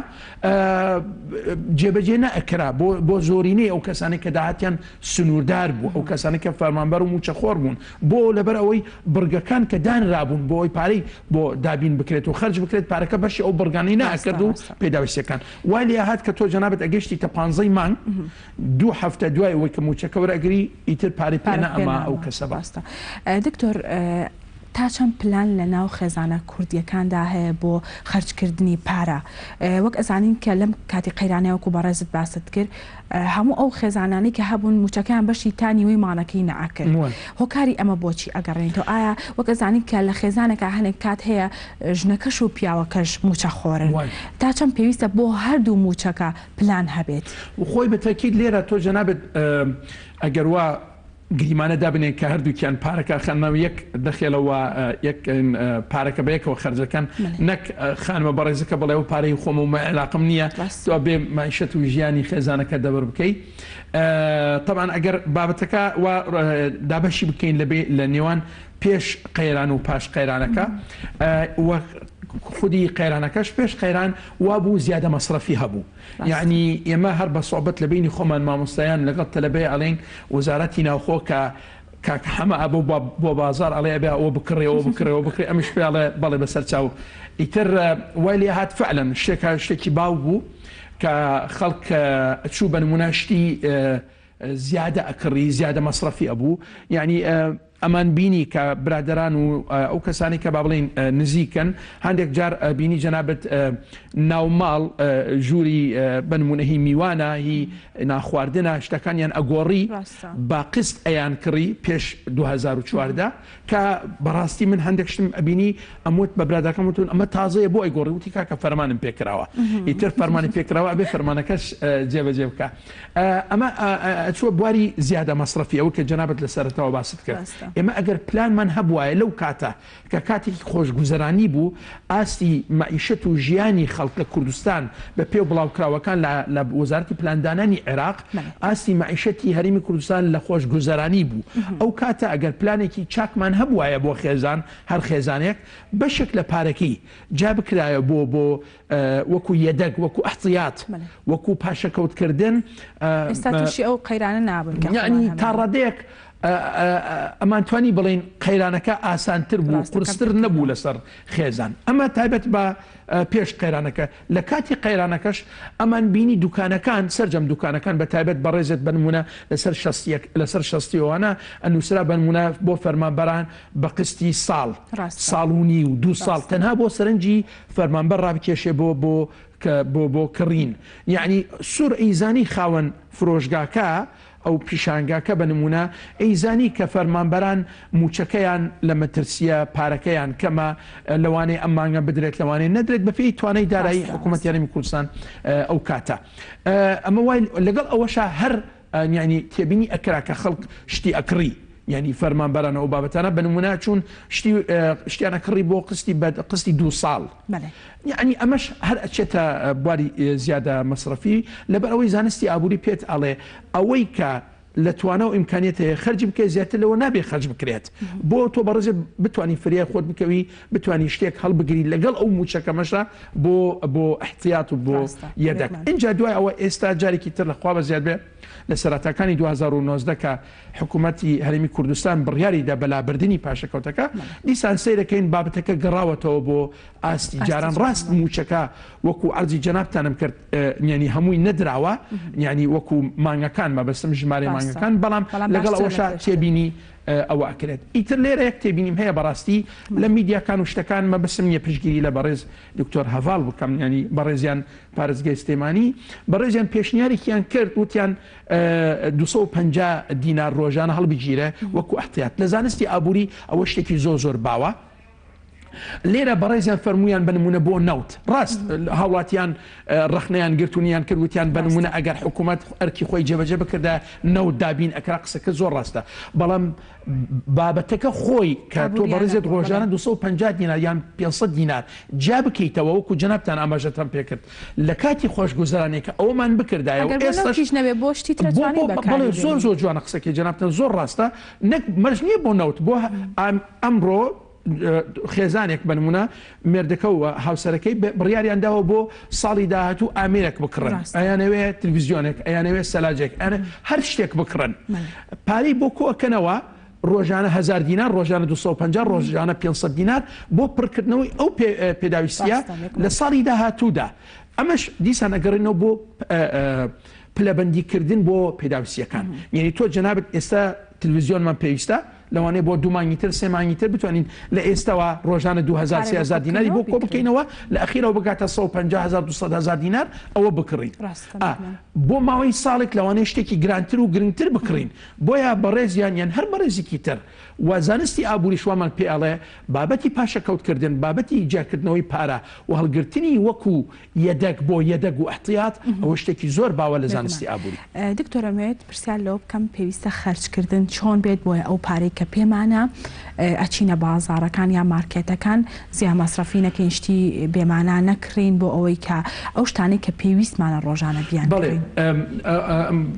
جێبەجێ نەئەکرا بۆ زۆرینەی ئەو کەسانەی کە داهاتیان سنووردار بوو، ئەو کەسانەی کە فەرمانبەر و مووچەخۆر بوون، بۆ لەبەر ئەوەی بڕگەکان کە دانرابوون بۆ ئەوەی پارەی بۆ دابین بکرێت و خەرج بکرێت پارەکە بەشی ئەو بڕگانەی نەئەکرد و پێداویستیەکان وای لێهات کە تۆ جەنابت ئەگەشتیتە پانزەی مانگ دوو هەفتە دوای ئەوەی کە مووچەکە وەرئەگری ئیتر پارەی پێ نەئەما ئەو کەسە بە. ڕاستە دکتۆر تا چەند پلان لە ناو خێزانە کوردیەکاندا هەیە بۆ خەرجکردنی پارە وەک ئەزانین کە لەم کاتی قەیرانەیە وەکو بەڕێزت باست کرد هەموو ئەو خێزانانەی کە هەبوون مووچەکەیان بەشی تا نیوەی مانەکەی نەئەکرد هۆکاری ئەمە بۆچی ئەگەڕێنیتەوە ئایا وەک ئەزانین کە لە خێزانێکا هەنێک کات هەیە ژنەکەش و پیاوەکەش مووچە خۆرن تا چەند پێویستە بۆ هەردوو مووچەکە پلان هەبێت؟ خۆی بە تەکید لێرە تۆ جەنابت ئەگەر وا گریمانە دابنێن کە هەردووکیان پارەکە ئەخەن ناو یەک دەخێلە و یەک پارەکە بە یەکەوە خەرج دەکەن نەک خانمە بەڕێزەکە بڵێ ئەو پارەی خۆمە و عیلاقم نییە تۆ بێ مەعیشەت و ژیانی خێزانەکە دەبر بکەی تەبعەن ئەگەر بابەتەکە وا دابەشی بکەین لە لە نێوان پێش قەیران و پاش قەیرانەکە و خودی قەیرانەکەش پێش قەیران وابوو زیادە مەسرەفی هەبوو یەعنی ئێمە هەر بە سوعبەت لە بەینی خۆمان مامۆستایان لەگەڵ تەلەبەی ئەڵێین وەزارەتی ناوخۆ کە کاک حەمە ئەبۆ بۆ بازاڕ ئەڵێ ئەبێ ئەوە بکڕێ ئەوە بکڕێ ئەوە بکڕێ ئەمیش پێ ئەڵێ بەڵێ بەسەر چاو ئیتر وای لێ هات فعلەن شتێکە شتێکی باو بوو کە خەڵک چوو بە نمونە شتی زیادە ئەکڕی زیادە مەسرەفی ئەبوو یەعنی ئەمان بینی کە برادەران و ئەو کەسانەی کە با بڵێین نزیکن هەندێک جار بینی جەنابت ناو ماڵ ژووری بە نمونە هی میوانە هی ناخواردنە شتەکانیان ئەگۆڕی بە قست ئەیان کڕی پێش 2014 کە بەڕاستی من هەندێک شتم ئەبینی ئەموت بە برادەکەم وتون ئەمە تازەیە بۆ ئەیگۆڕی وتی کاکە فەرمانم پێکراوە ئیتر فەرمانی پێکراوە ئەبێ فەرمانەکەش جێبەجێ بکە ئەمە ئەچووە بواری زیادە مەسرەفی ئەوە کە جەنابت لە سەرەتاوە باست کرد. ئێمە ئەگەر پلانمان هەبوایە لەو کاتە کە کاتێکی خۆشگوزەرانی بوو، ئاستی مەعیشەت و ژیانی خەڵک لە کوردستان بە پێ بڵاوکراوەکان لە لە وەزارەتی پلاندانانی عێراق ئاستی مەعیشەتی هەرێمی کوردستان لە خۆشگوزەرانی بوو. ئەو کاتە ئەگەر پلانێکی چاکمان هەبوایە بۆ خێزان، هەر خێزانێک بەشێک لە پارەکەی جیا بکرایە بۆ بۆ وەکو یەدەگ، وەکو ئیحتیات، وەکو پاشەکەوت کردن. ئێستا تووشی ئەو قەیرانە نابووین کە خۆمان یەعنی تا هەمانە. ڕادەیەک ئەمانتوانی بڵێین قەیرانەکە ئاسانتر بوو، ڕاستە قورستر کەمتر نەبوو بوو. لەسەر خێزان. ئەمە تایبەت بە پێش قەیرانەکە. لە کاتی قەیرانەکەش ئەمان بینی دوکانەکان، سەرجەم دوکانەکان بە تایبەت بەڕێزت بە نموونە لەسەر شەستیەک لەسەر شەستیەوانە ئەنووسرا بە نموونە بۆ فەرمانبەران بە قستی ساڵ، ڕاستە. ساڵ و نیو، دوو ساڵ ڕاستە. تەنها بۆ سەرنجی فەرمانبەر ڕابکێشێ بۆ بۆ کە بۆ بۆ کڕین یەعنی سور ئەیزانی خاوەن فرۆشگاکە ئەو پیشانگاکە بە نمونە ئەیزانی کە فەرمانبەران موچەکەیان لە مەترسیە پارەکەیان کەمە لەوانەیە ئەم مانگە بدرێت لەوانەیە نەدرێت بە پێی توانای دارایی ڕاستە حکومەتی ڕاستە. هەرێمی کوردستان ئەو کاتە ئەمە وای لەگەڵ ئەوەشا هەر یانی تێبینی ئەکرا کە خەڵک شتی ئەکڕی یانی فەرمانبەران ئەو بابەتانە بە نمونە چوون شتی شتیان ئەکڕی بۆ قستی بە قستی دوو ساڵ بەلێ. یانی ئەمەش هەر ئەچێتە بواری زیادە مەسرەفی لەبەر ئەوەی زانستی ئابووری پێت ئەڵێ ئەوەی کە لە توانا و ئیمکانیەت هەیە خەرجی بکەی زیاتر لەوە نابێ خەرج بکرێت بۆ تۆ بەڕێزت بتوانی فریای خۆت بکەوی بتوانی شتێک هەڵبگری لەگەڵ ئەو موچە کەمەشا بۆ بۆ ئیحتیات و بۆ ڕاستە یەدەک بێگومان. ئینجا دوای ئەوە ئێستا جارێکی تر لە خوا بەزیاد بێ لە سەرەتاکانی 2019 کە حکوومەتی هەرێمی کوردستان بڕیاری دا بە لابردنی پاشەکەوتەکە بەڵێ. دیسان سەیرەکەین بابەتەکە گەڕاوەتەوە بۆ ئاستی ئاستی جاران جاران ڕاست بەڵێ. مووچەکە وەکو عەرزی جەنابتانم کرد یانی هەمووی نەدراوە یانی وەکو مانگەکان مەبەستم ژمارەی ڕاستە مانگەکان بەڵام بەڵام لەگەڵ باشترە لە ئەوەشا پێشتر. تێبینی ئەوە ئەکرێت ئیتر لێرە یەک تێبینیم هەیە بەڕاستی لە بەڵێ. میدیاکان و شتەکان مەبەستم نیە پشتگیری لە بەڕێز دکتۆر هەڤاڵ بکەم یانی بەڕێزیان پارێزگای سلێمانی بەڕێزیان پێشنیارێکیان کرد وتیان 250 دینار ڕۆژانە هەڵبگیرە وەکو احتیاط لە زانستی ئابووری ئەوە شتێکی زۆر زۆر باوە لێرە بەڕێزیان فەرموویان بە نموونە بۆ نەوت ڕاست هاوڵاتیان ڕەخنەیان گرت و نیان کرد وتیان بە نموونە ئەگەر حکوومەت ئەرکی خۆی جێبەجێ بکردایە نەوت دابین ئەکرا قسەکە زۆر ڕاستە بەڵام بابەتەکە خۆی کە تۆ بەڕێزت ڕۆژانە 250 دینار یان 500 دینار جیا بکەیتەوە وەکو جەنابتان ئاماژەتان پێکرد لە کاتی خۆشگوزەرانێکە ئەومان بکردایە و ئەگەر بۆ ئێستاش نەوتیش نەبێ بۆ شتی تر ئەتوانی بەکاری بەڵێ زۆر بێنی. زۆر جوانە قسەکەی جەنابتان زۆر ڕاستە نەک مەرج نییە بۆ نەوت بۆ ئەمڕۆ خێزانێک بە نمونە مێردەکە و هاوسەرەکەی بڕیاریان داوە بۆ ساڵی داهاتوو ئامێرێک بکڕن ئەیانەوێ تلویزیۆنێک ئەیانەوێ سەلاجێک ئەیانەوێ هەر شتێک بکڕن پارەی بۆ کۆئەکەنەوە ڕۆژانە هەزار دینار ڕۆژانە 250 ڕۆژانە 500 دینار بۆ پڕکردنەوەی ئەو پێداویستیە لە ساڵی داهاتوودا ئەمەش دیسان ئەگەڕێنەوە بۆ پلەبەندیکردن بۆ پێداویستیەکان یعنی تۆ جەنابت ئێستا تلویزیۆنمان پێویستە لەوانەیە بۆ دوو مانگی تر سێ مانگی تر بتوانین لە ئێستەوە ڕۆژانە 2000 3000 دیناری بۆ کۆ بکەینەوە لە ئەخیرەوە بگاتە 150 هەزار 200 هەزار دینار ئەوە بکڕین بۆ ماوەی ساڵێک لەوانەیە شتێکی گرانتر و گرنگتر بکڕین بۆیە بەڕێزیان یان هەر بەڕێزێکی تر و زانستی ئابووریش وامان پێ ئەڵێ بابەتی پاشەکەوتکردن بابەتی جیاکردنەوەی پارە و هەڵگرتنی وەکو یەدەگ بۆ یەدەگ و ئیحتیات ئەوە شتێکی زۆر باوە لە زانستی ئابووری. دکتۆر ئەمەوێت پرسیار لەوە بکەم پێویستە خەرجکردن چۆن بێت بۆیە ئەو پارەی کە پێمانە ئەچینە بازاڕەکان یا مارکێتەکان زیا مەسرەفی نەکەین شتی بێمانا نەکڕین بۆ ئەوەی کە ئەو شتانەی کە پێویستمانە ڕۆژانە بەڵێ بیانکڕین.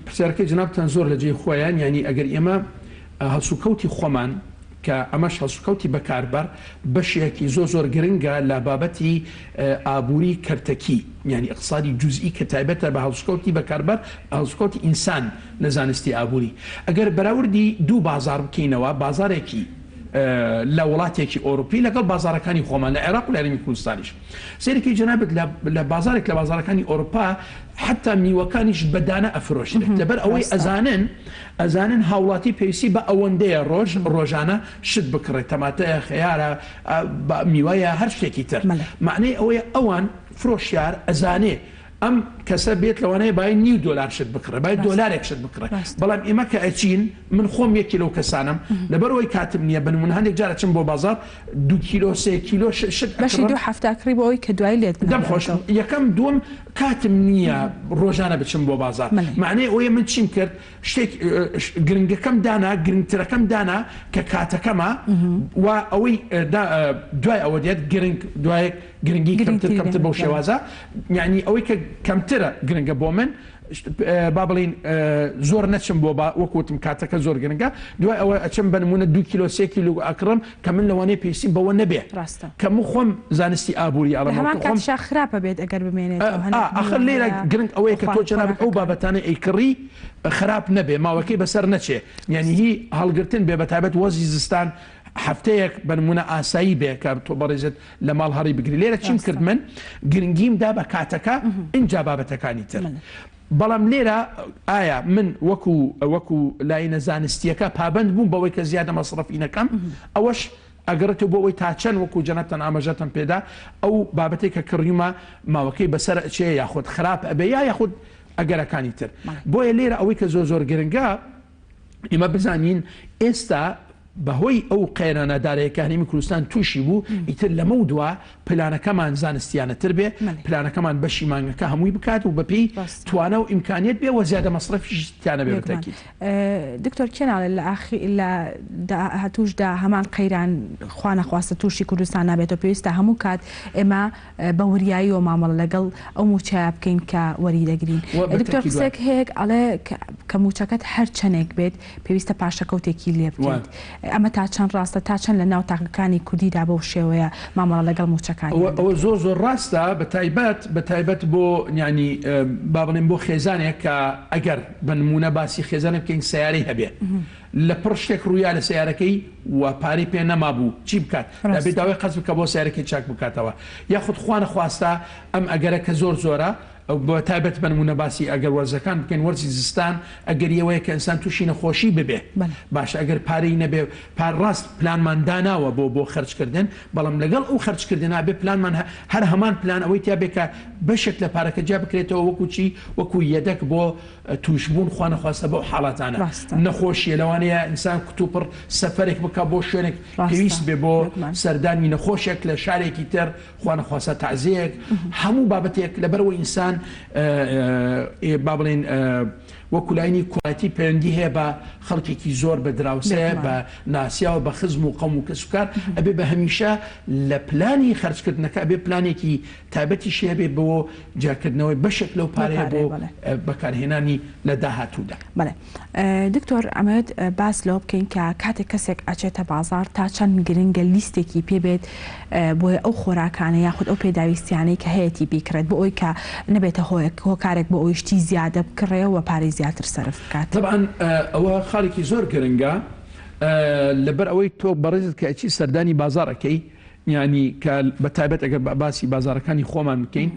پرسیارەکەی جەنابتان زۆر لە جێی خۆیان یانی ئەگەر ئێمە هەڵسوکەوتی خۆمان کە ئەمەش هەڵسوکەوتی بەکاربەر بەشێکی زۆر زۆر گرنگە لە بابەتی ئابووری کەرتەکی یانی اقتصادی جزئی کە تایبەتە بە هەڵسوکەوتی بەکاربەر هەڵسوکەوتی ئینسان لە زانستی ئابووری ئەگەر بەراوردی دوو بازاڕ بکەینەوە بازاڕێکی لە وڵاتێکی ئۆروپی لەگەڵ بازاڕەکانی خۆمان لە عێراق و لە هەرێمی کوردستانیش سەیرەکەی جەنابت لە بازاڕێک لە بازاڕەکانی ئۆروپا حەتا میوەکانیش بە دانە ئەفرۆشرێت لەبەر ئەوەی ئەزانن ئەزانن هاوڵاتی پێویستی بە ئەوەندەیە ڕۆژ ڕۆژانە شت بکڕێت تەماتەیە خەیارە میوەیە هەر شتێکی تر مەعنای ئەوەیە ئەوان فرۆشیار ئەزانێ. ئەم کەسە بێت لەوانەیە بای نیو دۆلار شت بکڕێ بای دۆلارێک شت بکڕێ بەڵام ئێمە کە ئەچین من خۆم یەکی لەو کەسانم لەبەر ئەوەی کاتم نییە بە نمونە هەندێک جار ئەچم بۆ بازاڕ دوو کیلۆ سێ کیلۆ شت بەشی ئەکڕم دوو هەفتە ئەکڕی بۆ ئەوەی کە دوایی لێت دەم خۆش بناڵێتەوە. یەکەم دووەم کاتم نییە ڕۆژانە بچم بۆ بازاڕ مەعنای ئەوەیە من چیم کرد شتێک گرنگەکەم دانا گرنگترەکەم دانا کە کاتەکەمە و ئەوەی دوای ئەوە دێت گرنگ دوایەک گرنگی کەمتر کەمتر بەو شێوازە یعنی ئەوەی کە کەمترە گرنگە بۆ من با بڵین زۆر نەچم بۆ با وەکوتم کاتەکە زۆر گرنگە دوای ئەوە ئەچم بە نمونە دو کیلۆ سێ کیلۆ ئەکڕم کە من لەوانەیە پێویستیم بەوە نەبێ ڕاستە. کە من خۆم زانستی ئابووری لە ئەڵێمەوە هەمان کە خۆم کاتیشا خراپە بێت ئەگەر بمێنێتەوە ئا هەنێک ئاخر میوە لێرە هەیە گرنگ ئەوەیە بۆ کە تۆ خواردن جەنابت ئەو خۆراکەکان. بابەتانەی ئەیکڕی خراپ نەبێ ماوەکەی بەسەر نەچێ یانی ڕاستە. هی هەڵگرتن بێ بەتایبەت وەرزی زستان هەفتەیەک بە نموونە ئاسایی بێ کە تۆ بەڕێزت لە ماڵ هەڵی بگری لێرە چیم ڕاستە. کرد من گرنگیم دا بە کاتەکە ئینجا بابەتەکانی تر بەڵێ. بەڵام لێرە ئایا من وەکو وەکو لاینە زانستیەکە پابەند بووم بەوەی کە زیادە مەسڕەفی نەکەم ئەوەش ئەگەڕێتەوە بۆ ئەوەی تا چەند وەکو جەنابتان ئاماژەتان پێدا ئەو بابەتەی کە کڕیومە ماوەکەی بەسەر ئەچێ یاخود خراپ ئەبێ یا یاخود ئەگەرەکانی تر بۆیە لێرە ئەوەی کە زۆر زۆر گرنگە ئێمە بزانین ئێستا بەهۆی ئەو قەیرانە دارایەکە هەرێمی کوردستان تووشی بوو، ئیتر لەمەو دوا پلانەکەمان زانستیانەتر بێ، پلانەکەمان بەشی مانگەکە هەمووی بکات و بەپێی توانا و ئیمکانیەت بێ و زیادە مەسرەفیش تیا نەبێ بێگومان. بەتەئکید. دکتۆر کێ ناڵێ لە ئاخی لە داهاتووشدا هەمان قەیران خوا نەخواستە تووشی کوردستان نابێتەوە، پێویستە هەموو کات ئێمە بە وریاییەوە مامەڵە لەگەڵ ئەو مووچەیە بکەین کە وەری دەگرین. وە دکتۆر بەتەئکید وایە. قسەیەک هەیە ئەڵێ کە مووچەکەت هەر چەنێک بێت پێویستە پاشەکەوتێکی لێ بکەیت، ئەمە تا چەند ڕاستە، تا چەند لە ناو تاکەکانی کوردیدا بەو شێوەیە مامەڵە لەگەڵ مووچەکانیان ئەوە دەکرێت؟ زۆر زۆر ڕاستە بە تایبەت بە تایبەت بۆ یانی با بڵێین بۆ خێزانێک کە ئەگەر بە نموونە باسی خێزانێک بکەین سەیارەی هەبێ لە پڕ شتێک ڕوویا لە سەیارەکەی و پارەی پێ نەمابوو چی بکات دەبێ داوای قەرز بکا بۆ سەیارەکەی چاک بکاتەوە یاخود خوا نەخواستە ئەم ئەگەرە کە زۆر زۆرە بە تایبەت بە نموونە باسی ئەگەر وەرزەکان بکەین وەرزی زستان ئەگەری ئەوەیە کە ئینسان تووشی نەخۆشی ببێ باشە ئەگەر پارەی نەبێ پار ڕاست پلانمان داناوە بۆ بۆ خەرج کردن بەڵام لەگەڵ ئەو خەرج کردنا بێ پلانمان هەر هەمان پلان ئەوەی تیا بێ کە بەشێک لە پارەکە جیا بکرێتەوە وەکو چی وەکو یەدەک بۆ تووشبوون خوا نەخواستە بەو حاڵەتانە نەخۆشیە لەوانەیە ئینسان کتوپڕ سەفەرێک بکا بۆ شوێنێک پێویست بێ بۆ سەردانی نەخۆشێک لە شارێکی تر خوا نەخواستە تەعزیەیەک هەموو بابەتێک لەبەرئەوەی ئینسان با بڵێین وەکو لاینی کۆمەڵایەتی پەیوەندی هەیە بە خەڵکێکی زۆر بە دراوسێ بە ناسیاو بە خزم و قەوم و کەسوکار ئەبێ بە هەمیشە لە پلانی خەرجکردنەکە ئەبێ پلانێکی تایبەتیشی هەبێ بۆ جیاکردنەوەی بەشێک لەو پارەیە بۆ بەکارهێنانی لە داهاتوودا. بەڵێ دکتۆر ئەمەوێت باس لەوە بکەین کە کاتێک کەسێک ئەچێتە بازاڕ تا چەند گرنگە لیستێکی پێ بێت بۆیە ئەو خۆراکانە یاخود ئەو پێداویستیانەی کە هەیەتی بیکڕێت بۆ ئەوی کە نەبێتە هۆیەک هۆکارێک بۆ ئەوی شتی زیادە بکڕێ و پارەی زیاتر سەرف بکات. تەبعەن ئەوە خاڵێکی زۆر گرنگە لەبەر ئەوەی تۆ بەڕێزت کە ئەچی سەردانی بازاڕ ئەکەی یانی کە بە تایبەت ئەگەر باسی بازاڕەکانی خۆمان بکەین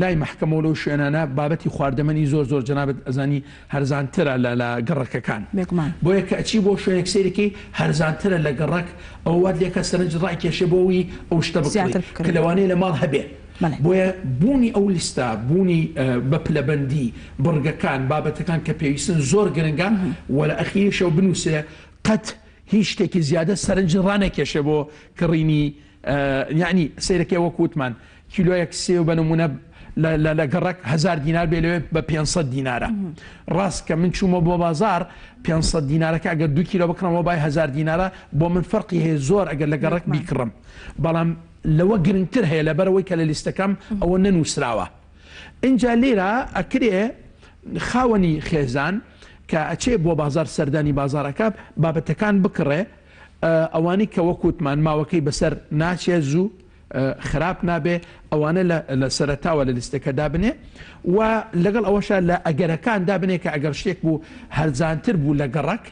لای مەحکەمە و لەو شوێنانە بابەتی خواردەمەنی زۆر زۆر جەنابت ئەزانی هەرزانترە لە لە گەڕەکەکان بێگومان. بۆیە کە ئەچی بۆ شوێنێک سەیرەکەی هەرزانترە لە گەڕەک ئەوە وات لێکا سەرنجت ڕایکێشێ بۆ ئەوی ئەو شتە بکڕی زیاتر کە بکڕی. لەوانەیە لە ماڵ هەبێ بەڵێ. بۆیە بوونی ئەو لیستە بوونی بە پلەبەندی بڕگەکان بابەتەکان کە پێویستن زۆر گرنگە و لە ئەخیریشەوە بنووسرێ قەت هیچ شتێکی زیادە سەرنجت ڕانەکێشێ بۆ کڕینی یەعنی سەیرەکەی وەک وتمان کیلۆیەک سێو بە نمونە لە گەڕەک هەزار دینار بێ لەوێ بە 500 دینارە ڕاست کە من چوومە بۆ بازار 500 دینارەکە ئەگەر دو کیلۆ بکڕمەوە بای هەزار دینارە بۆ من فەرقی هەیە زۆر ئەگەر لە گەڕەک بیکڕم بەڵام لەوە گرنگتر هەیە لەبەرەوەی کە لە لیستەکەم ئەوە نەنووسراوە ئینجا لێرە ئەکرێ خاوەنی خێزان کە ئەچێ بۆ بازار سەردانی بازارەکە بابەتەکان بکڕێ ئەوانەی کە وەک وتمان ماوەکەی بەسەر ناچێ زوو خراپ نابێ ئەوانە لە سەرەتاوە لە لیستەکە دابنێ و لەگەڵ ئەوەشا لە ئەگەرەکان دابنێ کە ئەگەر شتێک بوو هەرزانتر بوو لە گەڕەک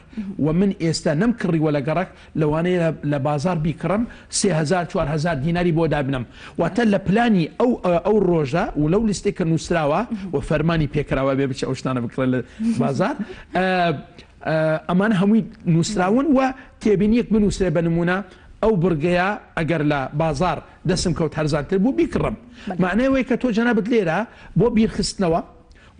و من ئێستا نەمکڕیوە لە گەڕەک لەوانەیە لە بازاڕ بیکڕم 3000 4000 دیناری بۆ دابنم واتە لە پلانی ئەو ئەو ڕۆژە و لەو لیستێک کە نووسراوە و فەرمانی پێکراوە بێ بچێ ئەو شتانە بکڕێ لە بازاڕ ئەمانە هەمووی نووسراون و تێبینیەک بنووسرێ بە نموونە. ئەو بڕگەیە ئەگەر لە بازاڕ دەستم کەوت هەرزانتر بوو بیکڕم. مەعنای ئەوەیە کە تۆ جەنابت لێرە بۆ بیرخستنەوە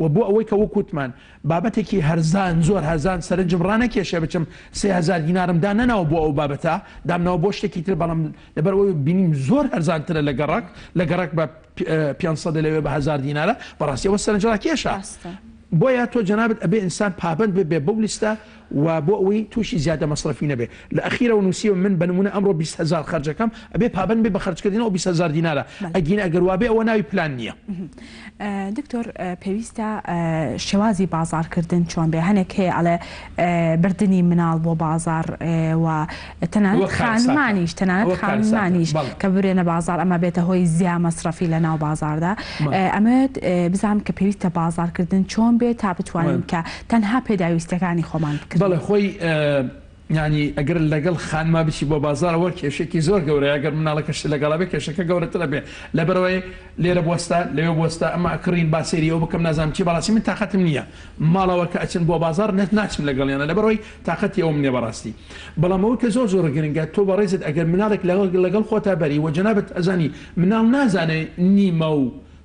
و بۆ ئەوەی کە وەک وتمان بابەتێکی هەرزان زۆر هەرزان سەرنجم ڕانەکێشێ بچم 3000 دینارم دانەناوە بۆ ئەو بابەتە دامناوە بۆ شتێکی تر بەڵام لەبەر ئەوەی بینیم زۆر هەرزانترە لە گەڕەک لە گەڕەک بە 500 لەوێ بە 1000 دینارە بەڕاستی ئەوە سەرنجڕاکێشە بۆیە تۆ جەنابت ئەبێ ئینسان پابەند ببێ بەو لیستە و بۆ ئەوەی تووشی زیادە مەسرەفی نەبێ لە ئەخیرەوە نووسیوە من بە نموونە ئەمڕۆ 20 هەزار خەرجەکەم ئەبێ پابەند بێ بە خەرجکردنی ئەو 20 هەزار دینارە ئەگینا ئەگەر وابێ ئەوە ناوی پلان نییە. دکتۆر پێویستە شێوازی بازاڕکردن چۆن بێ هەنێک هەیە ئەڵێ بردنی مناڵ بۆ بازاڕ و تەنانەت خانمانیش تەنانەت خانمانیش کە ببرێنە بازاڕ ئەمە بێتە هۆی زیا مەسرەفی لە ناو بازاڕدا ئەمەوێت بزانم کە پێویستە بازاڕکردن چۆن بێت تا بتوانین کە تەنها پێداویستیەکانی خۆمان بکڕین. بەڵێ خۆی یانی ئەگەر لەگەڵ خانما بچی بۆ بازاڕ ئەوە کێشەیەکی زۆر گەورەیە ئەگەر مناڵەکەشت لەگەڵا بێ کێشەکە گەورەتر ئەبێ لەبەرئەوەی لێرە بوەستە لەوێ بوەستە ئەمە ئەکڕین با سەیری ئەو بکەم نازانم چی بەڕاستی من تاقەتم نییە ماڵەوە کە ئەچن بۆ بازاڕ نەت ناچم لەگەڵیانە لەبەرئەوەی تاقەتی ئەوم نییە بەڕاستی بەڵام ئەوەی کە زۆر زۆر گرنگە تۆ بەڕێزت ئەگەر مناڵێک لەگەڵ لەگەڵ خۆتا بەری وە جەنابت ئەزانی مناڵ نازانێ نیمە و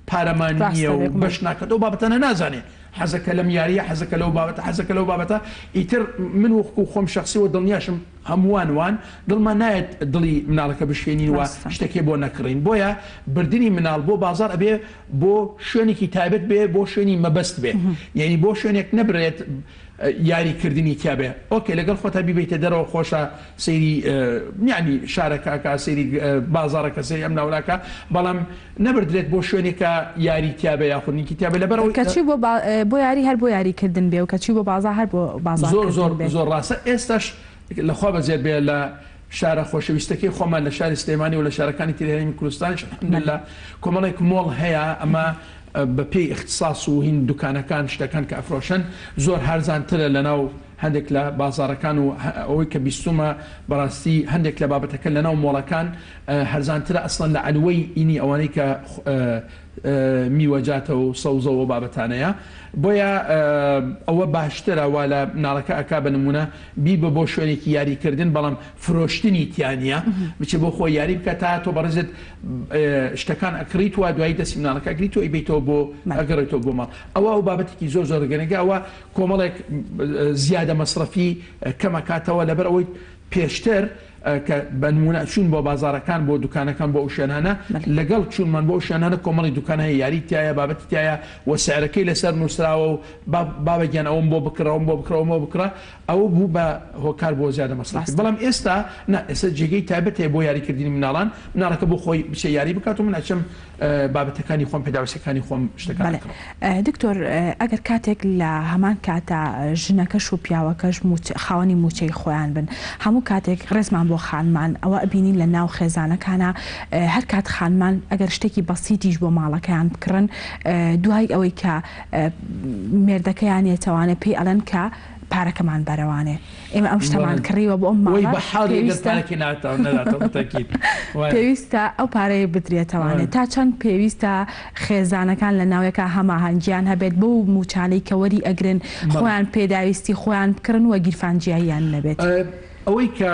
پارەمان نییە و بەش ناکات ئەو بابەتانە نازانێ حەزەکە لەم یاریە حەزەکە لەو بابەتە حەزەکە لەو بابەتە ئیتر من وەکو خۆم شەخسی و دڵنیاشم هەمووان وان دڵمان نایەت دڵی مناڵەکە بشکێنین و شتەکەی بۆ نەکڕین بۆیە بردنی مناڵ بۆ بازاڕ ئەبێ بۆ شوێنێکی تایبەت بێ بۆ شوێنی مەبەست بێ یعنی بۆ شوێنێک نەبرێت یاری کردنی تیا بێ ئۆکەی لەگەڵ خۆتا بیبەیتە دەرەوە خۆشە سەیری یانی شارەکە ئەکا سەیری بازاڕەکە سەیری ئەم ناولاکە بەڵام نەبردرێت بۆ شوێنێک کە یاری تیا بێ یاخود نینکی تیا بێ لەبەر ئەوەی کە چووی بۆ بۆ یاری هەر بۆ یاری کردن بێ و کە چووی بۆ بازاڕ هەر بۆ بازاڕ زۆر زۆر کردن بێ. زۆر ڕاستە ئێستاش لە خوا بەزیاد بێ لە شارە خۆشەویستەکەی خۆمان لە شاری سلێمانی و لە شارەکانی تری هەرێمی کوردستانیش الحمدللە کۆمەڵێک مۆڵ هەیە ئەمە بە پێی ئیختساس و هین دوکانەکان شتەکان کە ئەفرۆشن زۆر هەرزانترە لەناو هەندێک لە بازاڕەکان و ئەوەی کە بیستومە بەڕاستی هەندێک لە بابەتەکە لەناو مۆڵەکان هەرزانترە ئەسڵەن لە عەلوەی ئینی ئەوانەی کە میوەجاتە و سەوزە و بابەتانەیە بۆیە ئەوە باشترە وا لە مناڵەکە ئەکا بە نمونە بیبە بۆ شوێنێکی یاری کردن بەڵام فرۆشتنی تیا نیە بچێ بۆ خۆی یاری بکە تا تۆ بەڕێزت شتەکان ئەکڕیت و دوایی دەستی مناڵەکە ئەگریت و ئەیبەیتەوە بۆ ئەگەڕێتەوە بۆ ماڵ ئەوە ئەو بابەتێکی زۆر زۆر گرنگە ئەوە کۆمەڵێک زیادە مەسرەفی کەمەکاتەوە لەبەر ئەوەی پێشتر کە بە نموونە چوون بۆ بازاڕەکان بۆ دوکانەکان بۆ ئەو شوێنانە لەگەڵ چوونمان بۆ ئەو شوێنانە کۆمەڵی دوکان هەیە یاری تیایە بابەتی تیایە و سعرەکەی لەسەر نووسراوە و بابە گیان ئەوەم بۆ بکڕە ئەوم بۆ بکڕە ئەوم بۆ بکڕە ئەوە بوو بە هۆکار بۆ زیادە مەسرەفی بەڵام ئێستا نا ئێستا جێگەی تایبەت هەیە بۆ یاریکردنی مناڵان مناڵەکە بۆ خۆی بچێ یاری بکات و من ئەچم بابەتەکانی خۆم پێداویستیەکانی خۆم شتەکان بەڵێ ئەکڕم. دکتۆر ئەگەر کاتێک لە هەمان کاتا ژنەکەش و پیاوەکەش خاوەنی موچەی خۆیان بن هەموو کاتێک ڕێزمان بۆ خانمان ئەوە ئەبینین لە ناو خێزانەکانا هەر کات خانمان ئەگەر شتێکی بەسیتیش بۆ ماڵەکەیان بکڕن دوای ئەوەی کە مێردەکەیان یەتەوانێ پێی ئەڵێن کە پارەکەمان بەرەوانێ ئێمە ئەم شتەمان کڕیوە بۆ ئەم وەی ماڵە بە حاڵی ئەگەر پێویستە پارەکەی ناتەوە نەداتەوە بتەکید وایە. پێویستە ئەو پارەیە بدرێتەوانێ وایە. تا چەند پێویستە خێزانەکان لە ناویەکا هەماهەنگیان هەبێت بەو موچانەی کە وەری ئەگرن بەڵێ. خۆیان پێداویستی خۆیان بکڕن و گیرفان جیاییان نەبێت. ئەوەی کە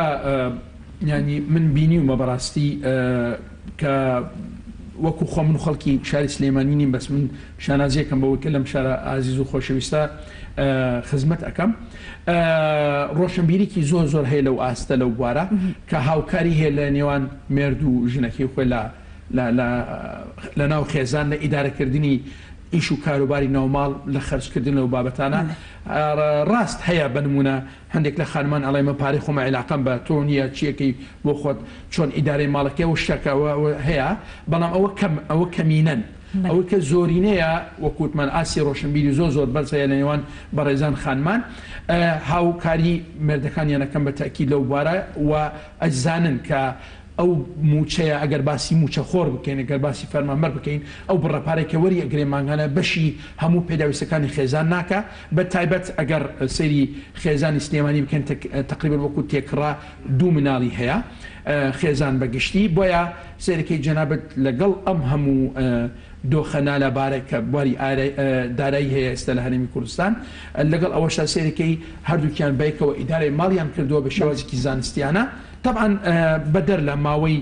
یانی من بینیومە بەڕاستی کە وەکو خۆم من خەڵکی شاری سلێمانی نیم بەس من شانازیەکەم بەوەی کە لەم شارە ئازیز و خۆشەویستە خزمەت ئەکەم ڕۆشنبیریکی زۆر زۆر هەیە لەو ئاستە لەو بوارە کە هاوکاری هەیە لە نێوان مێرد و ژنەکەی خۆی لە لە ناو خێزان لە ئیدارەکردنی ئیش و کاروباری ناوماڵ لە خەرجکردن لەو بابەتانە ڕاست هەیە بە نمونە هەندێک لە خانمان ئەڵێ من پارەی خۆمە عیلاقەم بە تۆ نییە چیەکەی بۆ خۆت چۆن ئیدارەی ماڵەکەی ئەو شتەکە هەیە بەڵام ئەوە کەم ئەوە کەمینەن ئەوەی کە زۆرینەیە وەک وتمان ئاستی ڕۆشنبیری زۆر زۆر بەرز هەیە لە نێوان بەڕێزان خانمان هاوکاری مێردەکانیان ئەکەن بە تەئکید لەو بوارە و ئەزانن کە ئەو مووچەیە ئەگەر باسی مووچەخۆر بکەین، ئەگەر باسی فەرمانبەر بکەین، ئەو بڕە پارەی کە وەری ئەگرێ مانگانە بەشی هەموو پێداویستەکانی خێزان ناکا، بە تایبەت ئەگەر سەیری خێزانی سلێمانی بکەین تەقریبەن وەکو تێکڕا دوو مناڵی هەیە خێزان بە گشتی، بۆیە سەیرەکەی جەنابت لەگەڵ ئەم هەموو. دۆخە نالەبارە کە بواری دارایی هەیە ئێستا لە هەرێمی کوردستان، لەگەڵ ئەوەشدا سەیرەکەی هەردووکیان بەیەکەوە ئیدارەی ماڵیان کردووە بە شێوازێکی زانستیانە، تەبعەن بەدەر لە ماوەی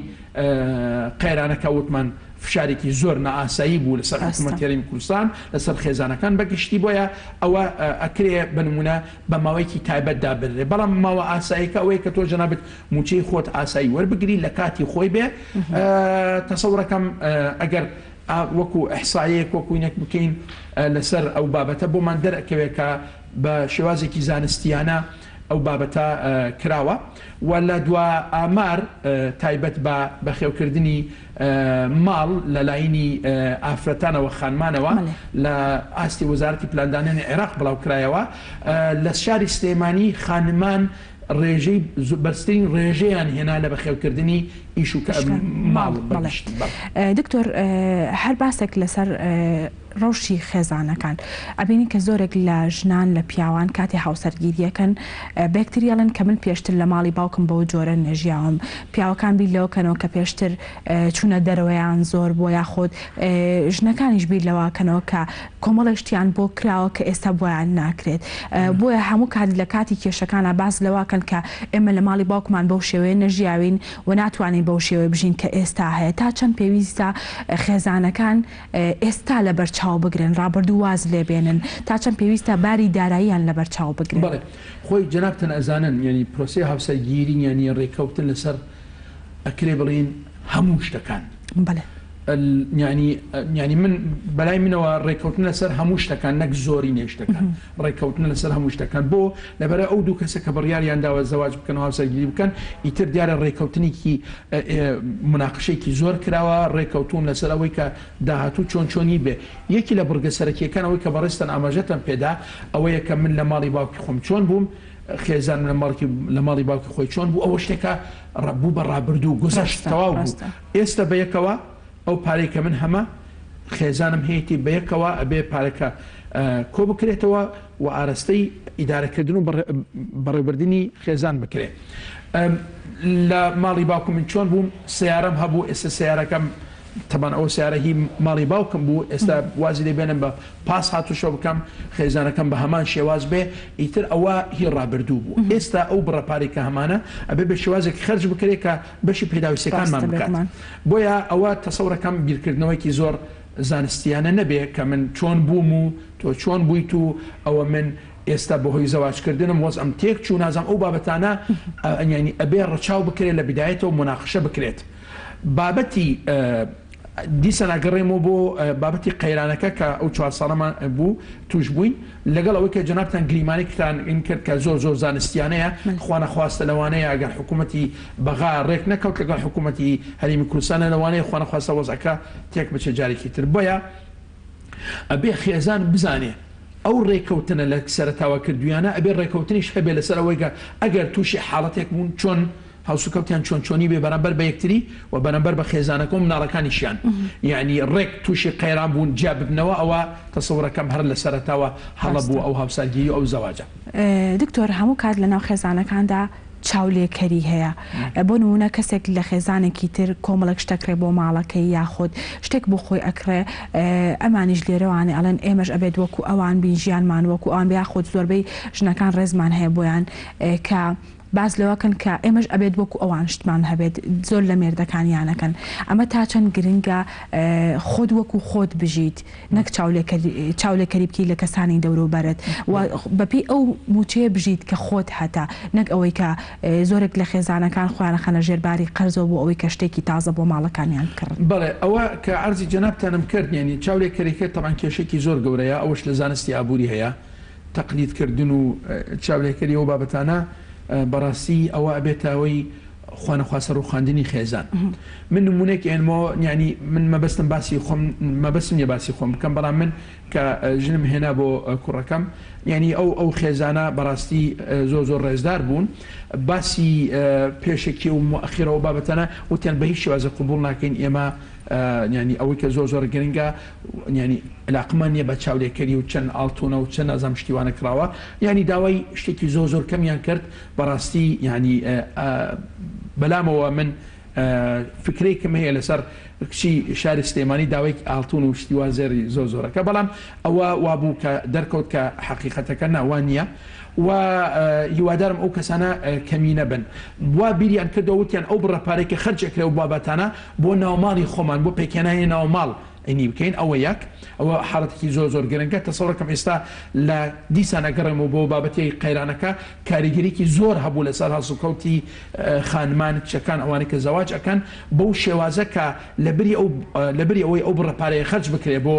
قەیرانەکە وتمان فشارێکی زۆر نائاسایی بوو لەسەر حکوومەتی هەرێمی کوردستان، لەسەر خێزانەکان بە گشتی، بۆیە ئەوە ئەکرێ بە نموونە بە ماوەیەکی تایبەت دابنرێ، بەڵام ماوە ئاساییەکە ئەوەیە کە تۆ جەنابت مووچەی خۆت ئاسایی وەربگری لە کاتی خۆی بێ، تەسەورەکەم ئەگەر وەکو ئیحسایەیەک وەکو اینەک بکەین لەسەر ئەو بابەتە بۆمان دەرئەکەوێ کە بە شێوازێکی زانستیانە ئەو بابەتە کراوە و لە دوا ئامار تایبەت بە بەخێوکردنی ماڵ لە لاینی ئافرەتانەوە خانمانەوە لە ئاستی وەزارەتی پلاندانانی عێراق بڵاوکرایەوە لە شاری سلێمانی خانمان ڕێژەی بەرزترین ڕێژەیان هێنا لە بەخێوکردنی ئیش و ماڵ بە گشتی. دکتۆر هەر باسێک لەسەر ڕەوشی خێزانەکان ئەبینین کە زۆرێک لە ژنان لە پیاوان کاتی هاوسەرگیریەکەن بەیەکتری ئەڵێن کە من پێشتر لە ماڵی باوکم بەو جۆرە نەژیاوم پیاوەکان بیر لەوە کەنەوە کە پێشتر چوونە دەرەوەیان زۆر بووە یاخود ژنەکانیش بیر لەوە کەنەوە کە کۆمەڵێک شتیان بۆ کراوە کە ئێستا بۆیان ناکرێت بۆیە هەموو کات لە کاتی کێشەکانا باس لەوە کەن کە ئێمە لە ماڵی باوکمان بەو شێوەیە نەژیاوین و ناتوانین بەو شێوەیە بژین کە ئێستا هەیە تا چەند پێویستە خێزانەکان ئێستا لەبەر چاو بگرن ڕابردوو واز لێ بێنن تا چەند پێویستە باری داراییان لەبەر چاو بگرن؟ بەڵێ خۆی جەنابتان ئەزانن یانی پرۆسەی هاوسەرگیری یانی ڕێکەوتن لەسەر ئەکرێ بڵێین هەموو شتەکان. بەڵێ. یانی یانی من بەلای منەوە ڕێکەوتن لەسەر هەموو شتەکان نەک زۆرینەی شتەکان ڕێکەوتن لەسەر هەموو شتەکان بۆ لەبەرە ئەو دوو کەسە کە بڕیاریان داوە زەواج بکەن و هاوسەرگیری بکەن ئیتر دیارە ڕێکەوتنێکی مناقشێکی زۆر کراوە ڕێکەوتون لەسەر ئەوەی کە داهاتوو چۆن چۆنی بێ یەکی لە بڕگە سەرەکیەکان ئەوەی کە بەڕێزتان ئاماژەتان پێدا ئەوەیە کە من لە ماڵی باوکی خۆم چۆن بووم خێزانم لە ماڵکی لە ماڵی باوکی خۆی چۆن بوو ئەوە شتێکە بوو بە ڕابردوو گوزەشت تەواو بوو ئێستا بەیەکەوە ئەو پارەی کە من هەمە خێزانم هەیەتی بەیەکەوە ئەبێ پارەکە کۆ بکرێتەوە و ئارەستەی ئیدارەکردن و بەڕێوبردنی خێزان بکرێ لە ماڵی باوکم من چۆن بووم سیارەم هەبوو ئێستا سیارەکەم تەبان ئەو سیارە هی ماڵی باوکم بوو ئێستا وازی لێ بێنم بە پاس هاتوچۆ بکەم خێزانەکەم بە هەمان شێواز بێ ئیتر ئەوە هی ڕابردوو بوو ئێستا ئەو بڕە پارەی کە هەمانە ئەبێ بە شێوازێک خەرج بکرێ کە بەشی پێداویستیەکانمان بکات بۆیە ئەوە تەسەورەکەم بیرکردنەوەیەکی زۆر زانستیانە نەبێ کە من چۆن بووم و تۆ چۆن بوویت و ئەوە من ئێستا بەهۆی زەواج کردنم وەزعم تێک چوو نازانم ئەو بابەتانە یانی ئەبێ ڕەچاو بکرێت لە بدایەتەوە موناقشە بکرێت بابەتی دیسان ئەگەڕێمەوە بۆ بابەتی قەیرانەکە کە ئەو چوار ساڵەمان بوو توش بووین لەگەڵ ئەوەی کە جەنابتان گریمانێکتان این کرد کە زۆر زۆر زانستیانەیە خوانەخواستە لەوانەیە ئەگەر حکوومەتی بەغا ڕێک نەکەوت لەگەڵ حکوومەتی هەرێمی کوردستانە لەوانەیە خوانەخواستە وەزعەکە تێک بچێت جارێکی تر بۆیە ئەبێ خێزان بزانێ ئەو ڕێکەوتنە لە سەرەتاوە کردویانە ئەبێ ڕێکەوتنیش هەبێ لەسەر ئەوەی کە ئەگەر تووشی حاڵەتێک بوون چۆن هەڵسوکەوتیان چۆن چۆنی بێ بەرامبەر بە یەکتری و بەرامبەر بە خێزانەکە و مناڵەکانیشیان یەعنی ڕێک تووشی قەیران بوون جیا ببنەوە ئەوە تەسەورەکەم هەر لە سەرەتاوە هەڵە بوو ئەو هاوسەرگیری و ئەو زەواجە. دکتۆر هەموو کات لەناو خێزانەکاندا چاولێکەری هەیە بۆ نموونە کەسێک لە خێزانێکی تر کۆمەڵێک شت ئەکڕێ بۆ ماڵەکەی یاخود شتێک بۆ خۆی ئەکڕێ ئەمانیش لێرەوانێ ئەڵێن ئێمەش ئەبێت وەکو ئەوان بین ژیانمان وەکو ئەوان بێ یاخود زۆربەی ژنەکان ڕێزمان هەیە بۆیان کە باس لەوە کەن کە ئێمەش ئەبێت وەکو ئەوان شتمان هەبێت زۆر لە مێردەکانیان ئەکەن ئەمە تا چەند گرنگە خۆت وەکو خۆت بژیت نەک چاولێکەری بکەی لە کەسانی دەوروبەرت و بەپێی ئەو موچەیە بژیت کە خۆت هەتە نەک ئەوەی کە زۆرێک لە خێزانەکان خۆیان ئەخەنە ژێر باری قەرزەوە بۆ ئەوەی کە شتێکی تازە بۆ ماڵەکانیان بکڕن. بەڵێ ئەوە کە عەرزی جەنابتانم کرد یانی چاولێکەریکە تەبعەن کێشەیەکی زۆر گەورەیە ئەوەش لە زانستی ئابوری هەیە تەقلید کردن و چاولێکەری ئەو بابەتانە بەڕاستی ئەوە ئەبێتە هۆی خوانەخواستە ڕووخاندنی خێزان من نمونەیەک ئێنمەوە یانی من مەبەستم باسی خۆم مەبەستم نیە باسی خۆم بکەم بەڵام من کە ژنم هێنا بۆ کوڕەکەم یانی ئەو ئەو خێزانە بەڕاستی زۆر زۆر ڕێزدار بوون باسی پێشەکی و موئەخیرەوە بابەتانە وتیان بە هیچ شێوازێک قبوڵ ناکەین ئێمە یانی ئەوەی کە زۆر زۆر گرنگە یانی علاقەمان نیە بە چاولێکەری و چەند ئاڵتونە و چەند نازانم شتی وانە کڕاوە یانی داوای شتێکی زۆر زۆر کەمیان کرد بەڕاستی یانی بەلامەوە من. فکرەیکم هەیە لەسەر کچی شاری سلێمانی داوای ئاڵتون و شتی وا زێڕی زۆر زۆرەکە بەڵام ئەوە وابوو کە دەرکەوت کە حەقیقەتەکە نا وا نییە و هیوادارم ئەو کەسانە کەمینە بن وا بیریان کردەوە وتیان ئەو بڕە پارەی کە خەرج ئەکرێ ئەو بابەتانە بۆ ناوماڵی خۆمان بۆ پێکهێنانی ناوماڵ ینی بکەین ئەوە یەک ئەوە حاڵەتێکی زۆر زۆر گرنگە تەسەوڕەکەم ئێستا لە دیسان ئەگەڕێمەوە بۆ بابەتی قەیرانەکە کاریگەریکی زۆر هەبوو لەسەر هەڵسوکەوتی خانمان کچەکان ئەوانەی کە زەواج ئەکەن بەو شێوازە کە لەبری ئەو لەبری ئەوەی ئەو بڕە پارەیە خەرج بکرێ بۆ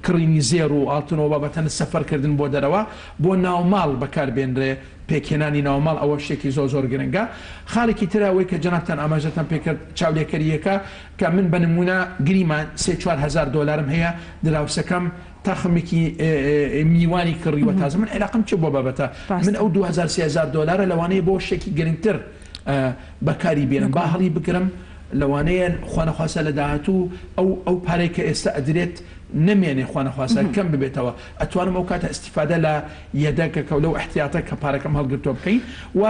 کڕینی زێڕ و ئاڵتون و بابەتەن سەفەرکردن بۆ دەرەوە بۆ ناوماڵ بەکار بێنرێ پێکهێنانی ناوماڵ ئەوە شتێکی زۆر زۆر گرنگە خاڵێکی ترە ئەوەی کە جەنابتان ئاماژەتان پێکرد چاولێکەرییەکە کە من بە نموونە گریمان سێ 4000 دۆلارم هەیە دراوسەکەم تاخمێکی میوانی کڕیوە تازە من عێراقم چ بۆ بابەتە من ئەو 2000 3000 دۆلارە لەوانەیە بۆ شتێکی گرنگتر بەکاری بێنم با هەڵی بگرم لەوانەیە خوانەخواستە لە داهاتوو ئەو ئەو پارەی کە ئێستا ئەدرێت نەمێنێ خوانەخواستە کەم ببێتەوە ئەتوانم ئەو کاتە ئیستیفادە لە یەدەگەکە و لەو ئیحتیاتە کە پارەکەم هەڵگرتووە بکەین و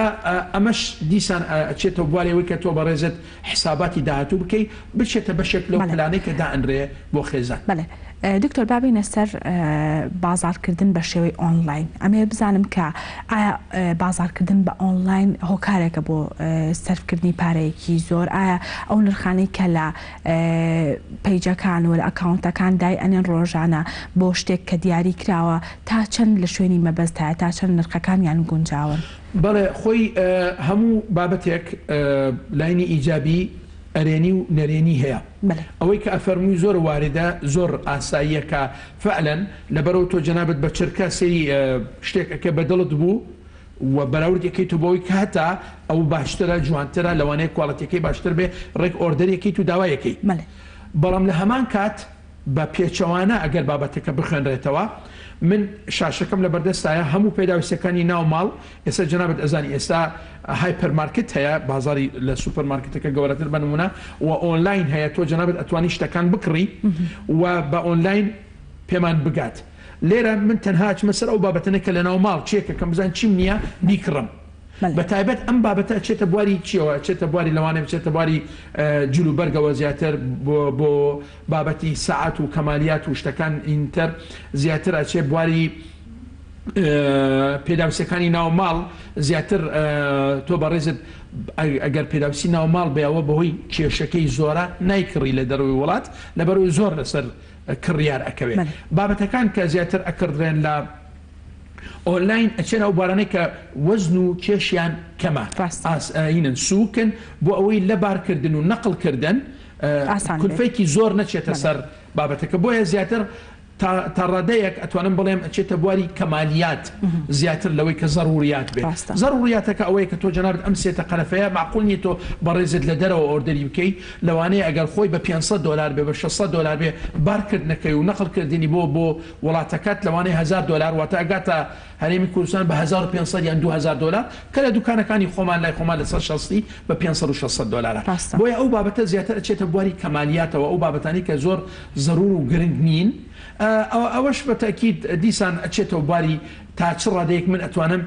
ئەمەش دیسان ئەچێتەوە بواری ئەوەی کە تۆ بەڕێزت حساباتی داهاتوو بکەی بچێتە بەشێک لەو پلانەی کە دائەنرێ بۆ خێزان. بەڵێ دکتۆر با بێینە سەر بازاڕکردن بە شێوەی ئۆنلاین ئەمەوێ بزانم کە ئایا بازاڕکردن بە ئۆنلاین هۆکارێکە بۆ سەرفکردنی پارەیەکی زۆر ئایا ئەو نرخانەی کە لە پەیجەکان و لە ئەکاونتەکان دای ئەنێن ڕۆژانە بۆ شتێک کە دیاری کراوە تا چەند لە شوێنی مەبەستایە تا چەند نرخەکانیان گونجاون؟ بەڵێ خۆی هەموو بابەتێک لاینی ئیجابی، ئەرێنی و نەرێنی هەیە. ئەوەی کە ئەفەرمووی زۆر واردە، زۆر ئاساییە کە فعلەن لەبەرئەوە تۆ جەنابت بە چرکە سەیری شتێک ئەکەی بە دڵت بوو و بەراوردی ئەکەیتەوە بەوەی کە هەتا ئەو باشترە، جوانترە، لەوانەیە کواڵێتیەکەی باشتر بێ، ڕێک ئۆردەری ئەکەیت و داوای ئەکەی. بەڵام لە هەمان کات بە پێچەوانە ئەگەر بابەتەکە بخوێنرێتەوە، من شاشەکەم لەبەردەستایە هەموو پێداویستیەکانی ناو ماڵ، ئێستا جەنابت ئەزانی ئێستا هایپەر مارکت هەیە بازاری لە سوپەر مارکتەکە گەورەتر بە نمونە و ئۆنلاین هەیە تۆ جەنابت ئەتوانی شتەکان بکڕی و بە ئۆنلاین پێمان بگات لێرە من تەنها ئەچمە سەر ئەو بابەتەنە کە لەناو ماڵ چێکەکەم بزان چیم نییە بیکڕم بە تایبەت ئەم بابەتە ئەچێتە بواری چیەوە ئەچێتە بواری لەوانەیە بچێتە بواری جل و بەرگەوە زیاتر بۆ بۆ بابەتی سەعات و کەمالیات و شتەکان ئینتەر زیاتر ئەچێ بواری پێداویستیەکانی ناو ماڵ زیاتر تۆ بەڕێزت ئەگەر پێداویستی ناو ماڵ بێ ئەوە بەهۆی کێشەکەی زۆرە نایکڕی لە دەرەوەی وڵات لەبەرەوەی زۆر لەسەر کڕیار ئەکەوێ بابەتەکان کە زیاتر ئەکڕدرێن لە ئۆنلاین ئەچێنە ئەو بوارانەی کە وەزن و کێشیان کەمە ئاسایینن سووکن بۆ ئەوەی لە بارکردن و نەقڵکردن کولفەیەکی زۆر نەچێتە سەر بابەتەکە بۆیە زیاتر تا ڕادەیەک ئەتوانم بڵێم ئەچێتە بواری کەمالیات زیاتر لەوەی کە زەڕوریات بێت زەڕوریاتەکە ئەوەیە کە تۆ جەنابت ئەم سێتە قەنەفەیە مەعقول نیە تۆ بەڕێزت لە دەرەوە ئۆردەری بکەی لەوانەیە ئەگەر خۆی بە 500 دۆلار بێ بە 600 دۆلار بێ بارکردنەکەی و نەقڵکردنی بۆ بۆ وڵاتەکەت لەوانەیە هەزار دۆلار واتە ئەگاتە هەرێمی کوردستان بە 1500 یان 2000 دۆلار کە لە دوکانەکانی خۆمان لای خۆمان لەسەر شەستی بە 500 و 600 دۆلارە بۆیە ئەو بابەتە زیاتر ئەچێتە بواری کەمالیاتەوە ئەو بابەتانەی کە زۆر زەرور و گرنگ نین ئەوەش بە تەئکید دیسان ئەچێتەوە بواری تا چ ڕادەیەک من ئەتوانم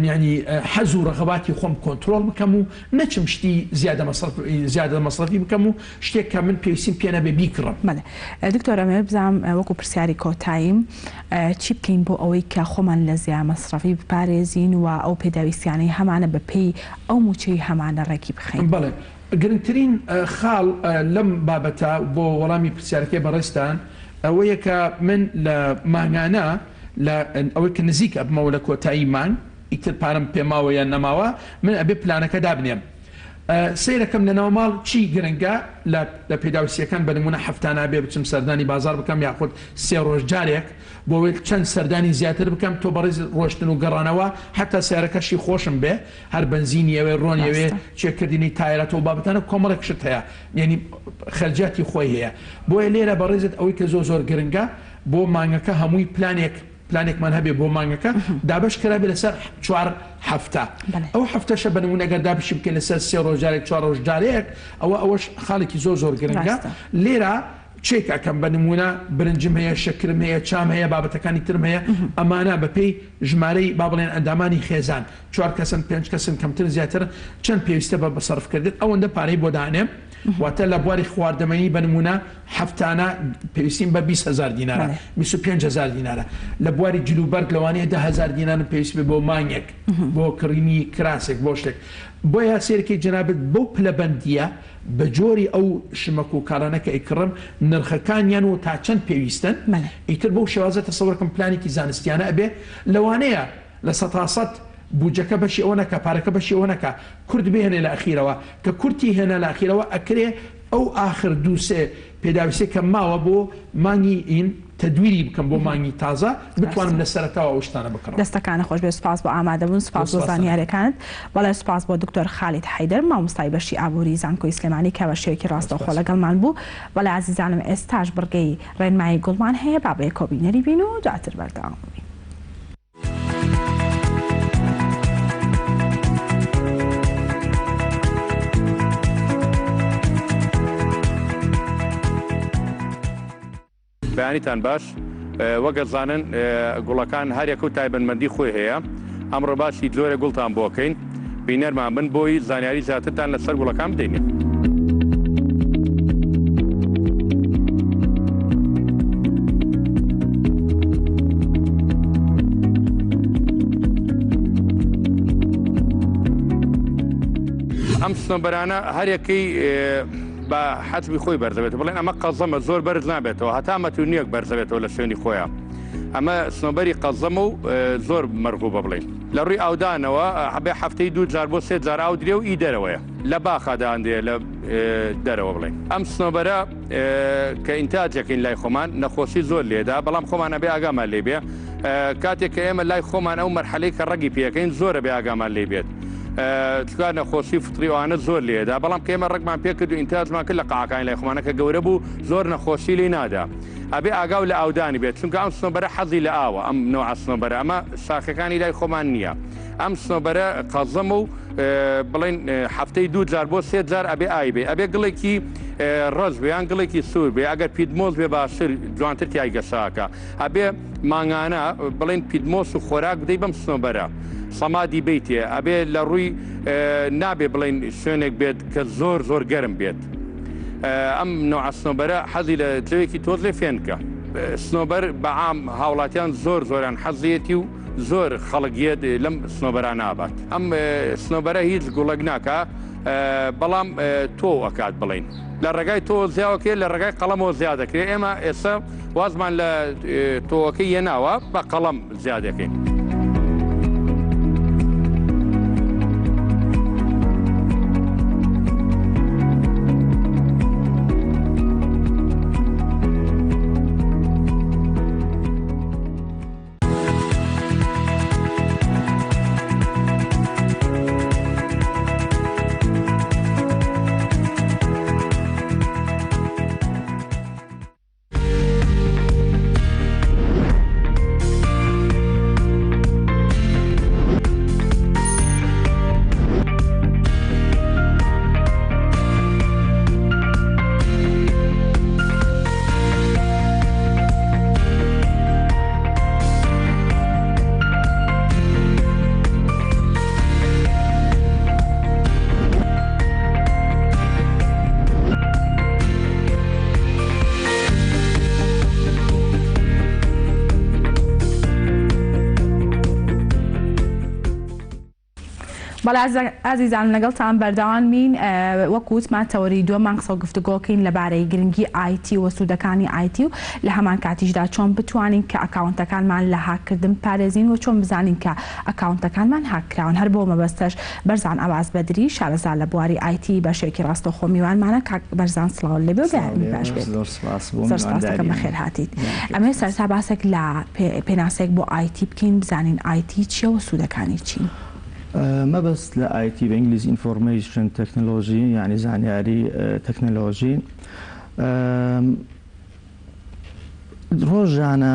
یانی حەز و ڕەغباتی خۆم کۆنترۆڵ بکەم و نەچم شتی زیادە مەسرەف زیادە مەسرەفی بکەم و شتێک کە من پێویستیم پێ نەبێ بیکڕم. بەڵێ دکتۆر ئەمەوێ بزانم وەکو پرسیاری کۆتاییم چی بکەین بۆ ئەوەی کە خۆمان لە زیا مەسرەفی بپارێزین و ئەو پێداویستیانەی هەمانە بە پێی ئەو موچەی هەمانە ڕێکی بخەین؟ بەڵێ گرنگترین خاڵ لەم بابەتە بۆ وەڵامی پرسیارەکەی بەڕێزتان ئەوەیە کە من لە مانگانە لە ئەوەی کە نزیک ئەبمەوە لە کۆتایی مانگ ئیتر پارەم پێ ماوە یان نەماوە من ئەبێ پلانەکە دابنێم سەیرەکەم لە ناو ماڵ چی گرنگە لە لە پێداویستیەکان بە نمونە هەفتانە ئەبێ بچم سەردانی بازاڕ بکەم یاخود سێ ڕۆژ جارێک بۆ ئەوەی چەند سەردانی زیاتر بکەم تۆ بەڕێز ڕۆشتن و گەڕانەوە حەتا سەیارەکەشی خۆشم بێ هەر بەنزینی ئەوێ ڕۆنی ئەوێ ڕاستە. چێکردنی تایەرات و بابەتانە کۆمەڵێک شت هەیە یانی خەرجاتی خۆی هەیە بۆیە لێرە بەڕێزت ئەوەی کە زۆر زۆر گرنگە بۆ مانگەکە هەمووی پلانێک پلانێکمان هەبێ بۆ مانگەکە دابەش کرابێ لەسەر چوار هەفتە بەڵێ. ئەو هەفتەشە بە نمونە گەر دابشی بکەین لەسەر سێ ڕۆژ جارێک چوار ڕۆژ جارێک ئەوە ئەوەش خاڵێکی زۆر زۆر گرنگە ڕاستە. لێرە. چێک ئەکەم بە نموونە برنجم هەیە، شەکرم هەیە، چام هەیە، بابەتەکانی ترم هەیە، ئەمانە بە پێی ژمارەی با بڵێن ئەندامانی خێزان چوار کەسن، پێنج کەسن، کەمتر زیاتر چەند پێویستە بە سەرفکردن ئەوەندە پارەی بۆ دانێم، واتە لە بواری خواردەمەنی بە نموونە هەفتانە پێویستیم بە 20 هەزار دینارە، 25 هەزار دینارە. لە بواری جلوبەرگ لەوانەیە 10 هەزار دینارم پێویست بێ بۆ مانگێک، بۆ کڕینی کراسێک، بۆ شتێک. بۆیە سەیرکەی جەنابت بەو پلەبەندییە بە جۆری ئەو شمەک و کاڵانە کە ئەیکڕم نرخەکانیان و تا چەند پێویستن، ئیتر بەو شێوازە تەسەورکەم پلانێکی زانستیانە ئەبێ، لەوانەیە 100% بودجەکە بەشی ئەوە نەکا، پارەکە بەشی ئەوە نەکا، کورت بهێنێ لە ئەخیرەوە، کە کورتی هێنا لە ئەخیرەوە ئەکرێ ئەو ئاخر دوو سێ پێداویستیە کە ماوە بۆ مانگی ئین تەدویری بکەم بۆ مانگی تازە بتوانم لە سەرەتاوە ئەو شتانە بکڕم. دەستەکانت خۆش بێت سوپاس بۆ ئامادەبوون سوپاس بۆ زانیاریەکانت بەڵێ سوپاس بۆ دکتۆر خالید حەیدەر مامۆستای بەشی ئابووری زانکۆی سلێمانی کە بە شێوەیەکی ڕاستەوخۆ لەگەڵمان بوو بەڵێ ئازیزانم ئێستاش بڕگەی ڕێنمایی گوڵمان هەیە با بەیەکەوە بینەری بین و دواتر بەردەوام بین. بەیانیتان باش وەک ئەزانن گوڵەکان هەریەکە و تایبەتمەندی خۆی هەیە ئەمڕۆ باسی جۆرە گوڵتان بۆکەین بینەرمان بن بۆی زانیاری زیاترتان لەسەر گوڵەکان بدەینێ. ئەم سنۆبەرانە هەرەکەی بە حەجمی خۆی بەرزەبێت بڵێن ئەمە قەزەمە زۆر بەرز نابێتەوە هەتا مەتر بەرزەبێتەوە لە شوێنی خۆیان ئەمە سنۆبەری قەزەمە و زۆر مەرغوبە بڵین لە ڕووی ئاودانەوە هەبێ هەفتەی دوو جار بۆ سێ جار ئاو درێ و ئی دەرەوەیە لە باخا داندرێ لە دەرەوە بڵێن ئەم سنۆبەرە کە ئینتاجەکەین لای خۆمان نەخۆشی زۆر لێدا بەڵام خۆمان ئەبێ ئاگامان لێ بێ کاتێک کە ئێمە لای خۆمان ئەو مەرحەلەی کە ڕەگی پێەکەین زۆرە بێ ئاگامان لێ بێت چکار نەخۆشی فطریوانە زۆر لێدا بەڵام کە ئێمە ڕەگمان پێکرد و ئینتاجمان کرد لە قاعەکانی لای خۆمانە کە گەورە بوو زۆر نەخۆشی لی نادا ئەبێ ئاگاو لە ئاودانی بێت چونکە ئەم سنۆبەرە حەزی لە ئاوە ئەم نەوعە سنۆبەرە ئەمە شاخەکانی لای خۆمان نییە ئەم سنۆبەرە قەزەمە و بڵێن هەفتەی دوو جار بۆ سێ جار ئەبێ ئای بێ ئەبێ گڵێکی ڕەش بێ یان گڵێکی سوور بێ ئەگەر پیدمۆز بێ باشتر جوانتر تای گەشاکە ئەبێ مانگانە بڵێن پیدمۆس و خۆراک بدەی بەم سنۆبەرە سەمادی بیتێ ئەبێ لە ڕووی نابێ بڵێن شوێنێک بێت کە زۆر زۆر گەرم بێت ئەم نەوعە سنۆبەرە حەزی لە جەوێکی تۆزێ فێنکە. سنۆبەر بە عام هاوڵاتیان زۆر زۆریان حەزیەتی و زۆر خەڵک یەت لەم سنۆبەرانە ئەبات. ئەم سنۆبەرە هیچ گوڵک ناکا بەڵام تۆو ئەکات بڵین لە ڕێگای تۆ زیاوەکەی لە ڕێگای قەڵەمەوە زیاد دەکرێت ئێمە ئێستا وازمان لە تۆوەکەی یەناوە بە قەڵەم زیاد دەکەین. بەڵێ ئازیزان لەگەڵتان بەردەوام بین وەک وتمان تەوەری دووەمان قسە و گفتوگۆکەین لەبارەی گرنگی ئایتی و سوودەکانی ئایتی و لە هەمان کاتیشدا چۆن بتوانین کە ئەکاونتەکانمان لە هاککردن بپارێزین و چۆن بزانین کە ئەکاونتەکانمان هاککراون هەر بۆ مەبەستەش بەرزان عەباس بەدری شارەزا لە بواری ئایتی بە شێوەیەکی ڕاستەوخۆ میوانمانە کاک بەرزان سڵاو لێبێ و بەیانی باش بێت زۆر سپاس بۆ زۆر سپاس دەکەم میوانداریان بەخێر هاتیت ئەمەوێ سەرەتا باسێک لە پێناسەیەک بۆ ئایتی بکەین بزانین ئایتی چییە و سوودەکانی چین؟ مەبەست لە ئایتی بە ئینگلیزی Information Technology یانی زانیاری تەکنەلۆژی ڕۆژانە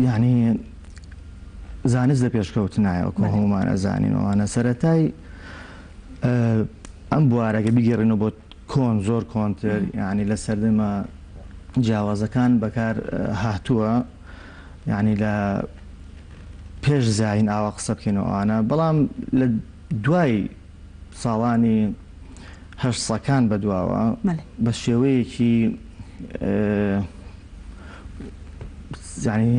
یانی زانست لە پێشکەوتنایە وەکو هەموومان ئەزانین ئەوانە سەرەتای ئەم بوارەکە بیگەڕێنەوە بۆ. کۆن زۆر کۆنتر یانی لە سەردەمە جیاوازەکان بەکار هاتووە یانی لە پێش زایین ئاوا قسە بکەین و ئەوانە بەڵام لە دوای ساڵانی هەشتسەکان بەدواوە بە شێوەیەکی یانی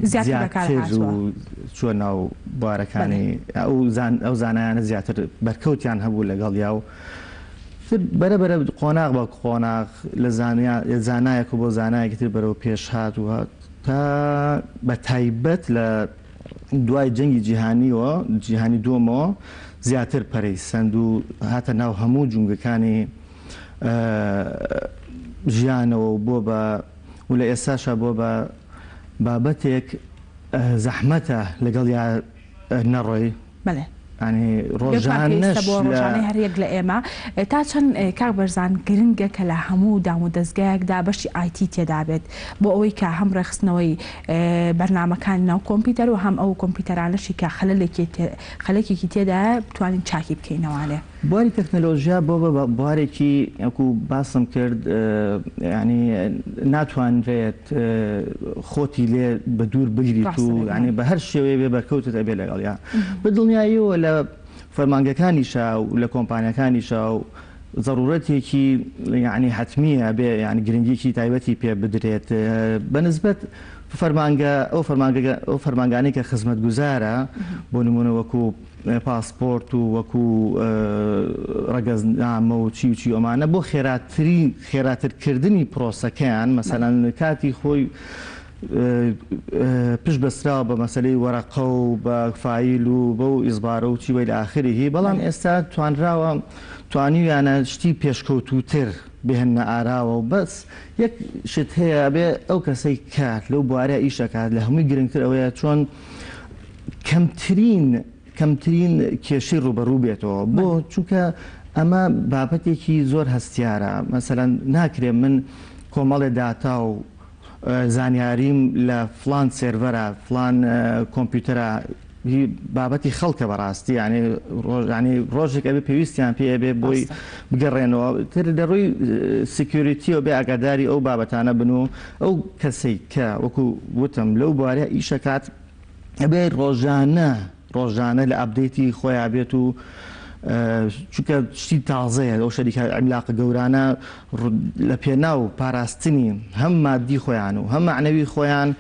زیاتر و چووە ناو بوارەکانی ئەو زانایانە زیاتر بەرکەوتیان هەبوو لەگەڵیا و بەرە بەرە قۆناغ بە قۆناغ لە زانایەک و بۆ زانایەکی تر بەرەو پێش هات و تا بە تایبەت لە دوای جەنگی جیهانیەوە جیهانی دووەمەوە زیاتر پەرەی سەند و هاتە ناو هەموو جومگەکانی ژیانەوە و بۆ بە و لە ئێستاشا بووە بە بابەتێک زەحمەتە لەگەڵیا نەڕۆی. بەلێ. یانی بێگومان پێویستە ڕۆژانەش بۆ لە. ڕۆژانەی هەر یەک لە ئێمە. تا چەند کاک بەرزان گرنگە کە لە هەموو دام و دەزگایەکدا بەشی IT تێدا بێت بۆ ئەوەی کە هەم ڕێکخستنەوەی بەرنامەکانی ناو کۆمپیوتەر و هەم ئەو کۆمپیوتەرانەشی کە خەلەلێکی خەلەکێکی تێدایە بتوانین چاکی بکەینەوانێ. بواری تەکنەلۆژیا بۆ بە بوارێکی وەکو باسم کرد یانی ناتوانرێت خۆتی لێ بە دوور بگریت و یانی بە هەر شێوەیە بێ بەرکەوتت ئەبێ لەگەڵیا بە دڵنیاییەوە لە فەرمانگەکانیشا و لە کۆمپانیاکانیشا و زەڕوورەتێکی یانی حەتمییە بێ یانی گرنگیی تایبەتی پێ بدرێت بە نسبەت فەرمانگە ئەو فەرمانگە ئەو فەرمانگانەی کە خزمەتگوزارە بۆ نموونە وەکوو پاسپۆرت و وەکو ڕەگەزنامە و چی و چی ئەمانە بۆ خێراترین خێراتر کردنی پرۆسەکەیان مەسەلەن کاتی خۆی پشت بەستراوە بە مەسەلەی وەرەقە و بە فایل و بەو ئیزبارە و چی وەیلە ئاخریه بەڵام ئێستا توانراوە توانیویانە شتی پێشکەوتووتر بهێننە ئاراوە و بەس یەک شت هەیە ئەبێ ئەو کەسەی کە لەو بوارە ئیش ئەکات لە هەمووی گرنگتر ئەوەیە چۆن کەمترین کەمترین کێشەی ڕووبەڕوو بێتەوە بۆ چونکە ئەمە بابەتێکی زۆر هەستیارە مەسەلەن ناکرێ من کۆمەڵێ داتا و زانیاریم لە فلان سێرڤەرە فلان کۆمپیوتەرە هی بابەتی خەڵکە بەڕاستی یعنی ڕۆژانی ڕۆژێک ئەبێ پێویستیان پێ ئەبێ بۆی بگەڕێنەوە تر لە ڕووی security یەوە بێ ئاگاداری ئەو بابەتانە بن و ئەو کەسەی کە وەکو وتم لەو بوارە ئیشەکات ئەبێ ڕۆژانە ڕۆژانە لە update ی خۆیا بێت و چونکە شتی تازەیە ئەو شەریکە عیملاقە گەورانە لە پێناو پاراستنی هەم مادی خۆیان و هەم مەعنەوی خۆیان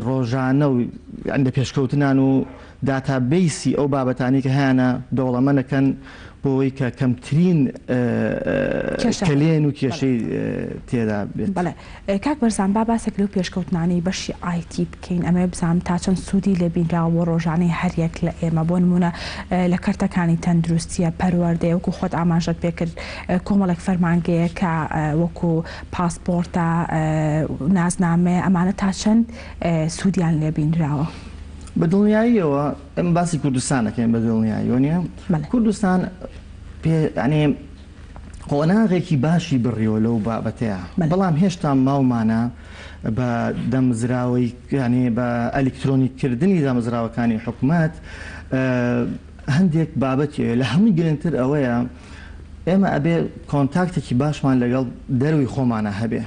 ڕۆژانە و لە پێشکەوتنان و database ی ئەو بابەتانی کە هەیانە دەوڵەمەنەکەن بۆ ئەوەی کە کەمترین کەلێن و کێشەی تێدا بێت. بەڵێ کاک بەرزان با باسێک لەو پێشکەوتنانەی بەشی IT بکەین ئەمەوێ بزانم تا چەند سوودی لێ بینراوە بۆ ڕۆژانەی هەر یەک لە ئێمە بۆ نموونە لە کەرتەکانی تەندروستیە پەروەردەیە وەکو خۆت ئاماژەت پێ کرد کۆمەڵێک فەرمانگەیە کە وەکو پاسپۆرتە نازنامەیە ئەمانە تا چەند سوودیان لێ بینراوە؟ بە دڵنیاییەوە ئێمە باسی کوردستان ئەکەین بە دڵنیاییەوە نییە؟ کوردستان پێ یانی قۆناغێکی باشی بڕیوە لەو بابەتەیا بەڵام هێشتا ماومانە بە دامەزراوەی یانی بە ئەلیکترۆنیک کردنی دامەزراوەکانی حکومەت هەندێک بابەتی هەیە لە هەمووی گرنگتر ئەوەیە ئێمە ئەبێ contact ێکی باشمان لەگەڵ دەروی خۆمانە هەبێ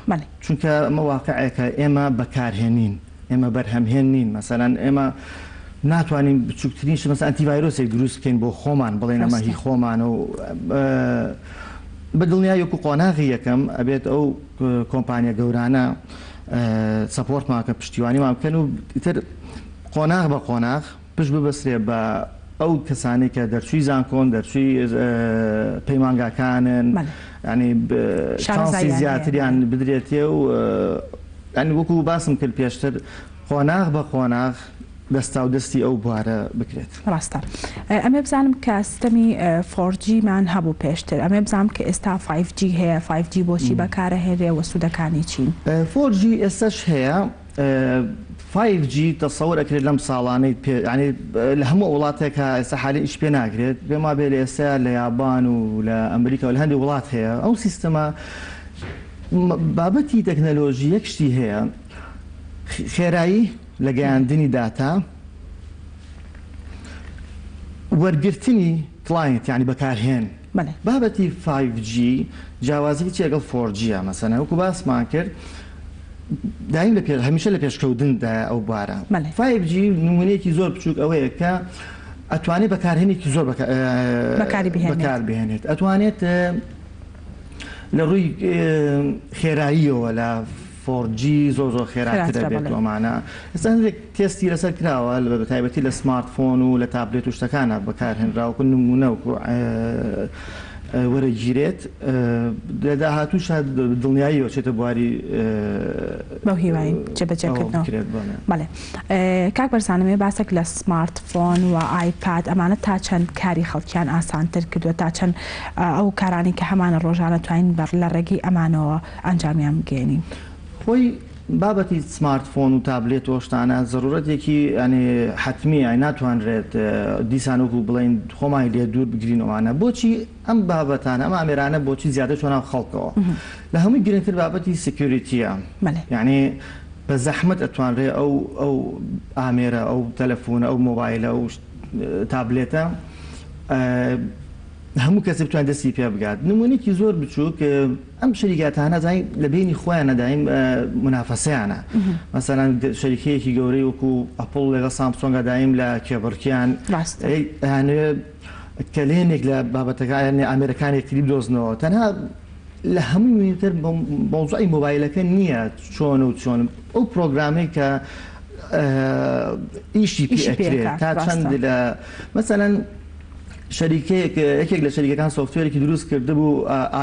چونکە ئەمە واقعێکە ئێمە بەکارهێنین ئێمە بەرهەمهێن نین مەسەلەن ئێمە ناتوانین بچووکترین شت مەسەلەن ئەنتی ڤایرۆسێک دروست بکەین بۆ خۆمان بڵێن ئەمە هی خۆمانە و بە دڵنیایی وەکو قۆناغی یەکەم ئەبێت ئەو کۆمپانیا گەورانە support مان کە پشتیوانیمان بکەن و ئیتر قۆناغ بە قۆناغ پشت ببەسترێ بە ئەو کەسانەی کە دەرچووی زانکۆن دەرچووی پەیمانگاکانن ینی چانسی زیاتریان بدرێتێ و یانی وەکو باسم کرد پێشتر قۆناغ بە قۆناغ دەستاو دەستی ئەو بوارە بکرێت. ڕاستە. ئەمێ بزانم کە سیستەمی 4G مان هەبوو پێشتر ئەمێ بزانم کە ئێستا 5G هەیە 5G بۆچی بەکارەهێنرێ و سوودەکانی چین؟ 4G ئێستاش هەیە 5G تەسەور ئەکرێت لەم ساڵانەی پێ یانی لە هەموو وڵاتێکا ئێستا حالی ئیش پێ ناکرێت پێم وابێ لە ئێستا لە یابان و لە ئەمریکا و لە هەندێک وڵات هەیە ئەو سیستەمە بابەتی تەکنەلۆژی یەک شتی هەیە، خێرایی لە گەیاندنی داتا، وەرگرتنی client یانی بەکارهێن. بابەتی فایڤ جی جیاوازی چیە لەگەڵ فۆر جیە مەسەلەن وەکو باسمان کرد دایم لە پێش هەمیشە لە پێشکەوتندایە ئەو بوارە. فایڤ جی نمونەیەکی زۆر بچووک ئەوەیە کە ئەتوانێت بەکارهێنێکی زۆر بەکاری بهێنێت. بەکار بهێنێت ئەتوانێت لە ڕووی خێراییەوە لە فۆر جی زۆر زۆر خێراترە بێت و ئەمانە ئێستا هەندێک تێستی لەسەر کراوە بە تایبەتی لە سمارت فۆن و لە تابلێت و شتەکانە بەکارهێنراوە وەکو نمونە وەکو وەرەگیرێت لە داهاتووشا دڵنیاییەوە چێتە بواری بەو هیواین جێبەجێکردنەوە بەڵێ کاک بەرزان ئەمەوێ باسێک لە سمارت فۆن و ئایپاد ئەمانە تا چەند کاری خەڵکیان ئاسانتر کردووە تا چەند ئەو کارانەی کە هەمانە ڕۆژانە توانین بە لە ڕێگەی ئەمانەوە ئەنجامیان بگەیەنین. خۆی بابەتی سمارت فۆن و تابلێت و ئەو شتانە زەرورەتێکی یانی حەتمیە یانی ناتوانرێت دیسان وەکو بڵێین خۆمانی لێ دوور بگرین ئەوانە بۆچی ئەم بابەتانە ئەم ئامێرانە بۆچی زیاتر چوە ناو خەڵکەوە لە هەمووی گرنگتر بابەتی security یە یانی بە زەحمەت ئەتوانرێ ئەو ئەو ئامێرە ئەو تەلەفونە ئەو مۆبایلە ئەو تابلێتە هەموو کەسێک بتوانێت دەستی پێ بگات نمونەیەکی زۆر بچووک ئەم شەریکاتانە زانین لە بینی خۆیانە دایم منافەسەیانە مەسەلەن شەریکەیەکی گەورەی وەکو ئەپڵ لەگەڵ سامسۆنگا دایم لە کێبڕکیان ئەیانەوێت کەلێنێک لە بابەتەکان ئامێرەکان یەکتری بدۆزنەوە تەنها لە هەمووی مهمتر مەوزوعی مۆبایلەکە نییە چۆن و چۆن ئەو پرۆگرامەی کە ئیشی پێ ئەکرێت تا چەند لە مەسەلەن شەریکەیەک یەکێک لە شەریکەکان سۆفتوێرێکی دروست کردبوو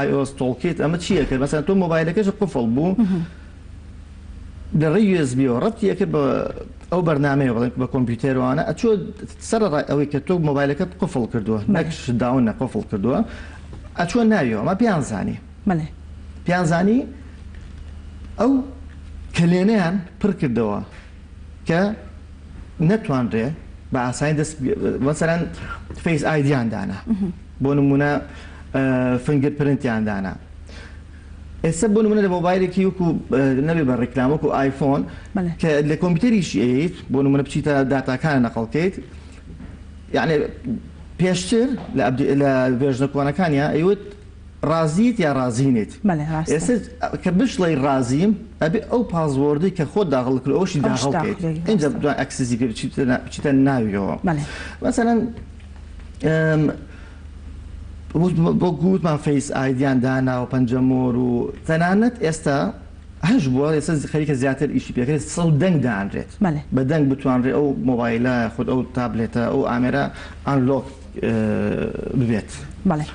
iOS Toolkit ئەمە چییە کرد مەسەلەن تۆ مۆبایلەکەش قفڵ بوو لە ڕێی USB ەوە ڕەبتی ئەکرد بە ئەو بەرنامەیە بڵێن بە کۆمپیوتەرەوانە ئەچۆ سەرەڕای ئەوەی کە تۆ مۆبایلەکەت قفڵ کردووە نەک shutdown نە قفڵ کردووە ئەچوە ناویەوە ئەمە پێیان زانی بەڵێ پێیان زانی ئەو کەلێنەیان پڕ کردەوە کە نەتوانرێ بە ئاسانی دەست مەسەلەن Face ID یان دانا بۆ نمونە fingerprint یان دانا ئێستا بۆ نمونە لە مۆبایلێکی وەکو نەبێ بە ڕیکلام وەکو ئایفۆن کە لە کۆمپیوتەریش ئەیت بۆ نمونە بچیتە داتاکان نەقڵکەیت یعنی پێشتر لە version ە کۆنەکانیا ئەیوت ڕازیت یا ڕازی نیت ئێستا کە بشڵێی ڕازیم ئەبێ ئەو password ەی کە خۆت داخڵ کرد ئەوشی داخڵ بکەیت ئینجا بتوان access ی پێ بچیتە ناویەوە مەسەلەن بۆ گوتمان Face ID یان داناوە پەنجەمۆر و تەنانەت ئێستا هەش بووە ئێستا خەریکە زیاتر ئیشی پێکرێت سەو دەنگ دانرێت بە دەنگ بتوانرێت ئەو مۆبایلە خود ئەو تابلێتە ئەو ئامێرە unlock ببێت. بەڵێ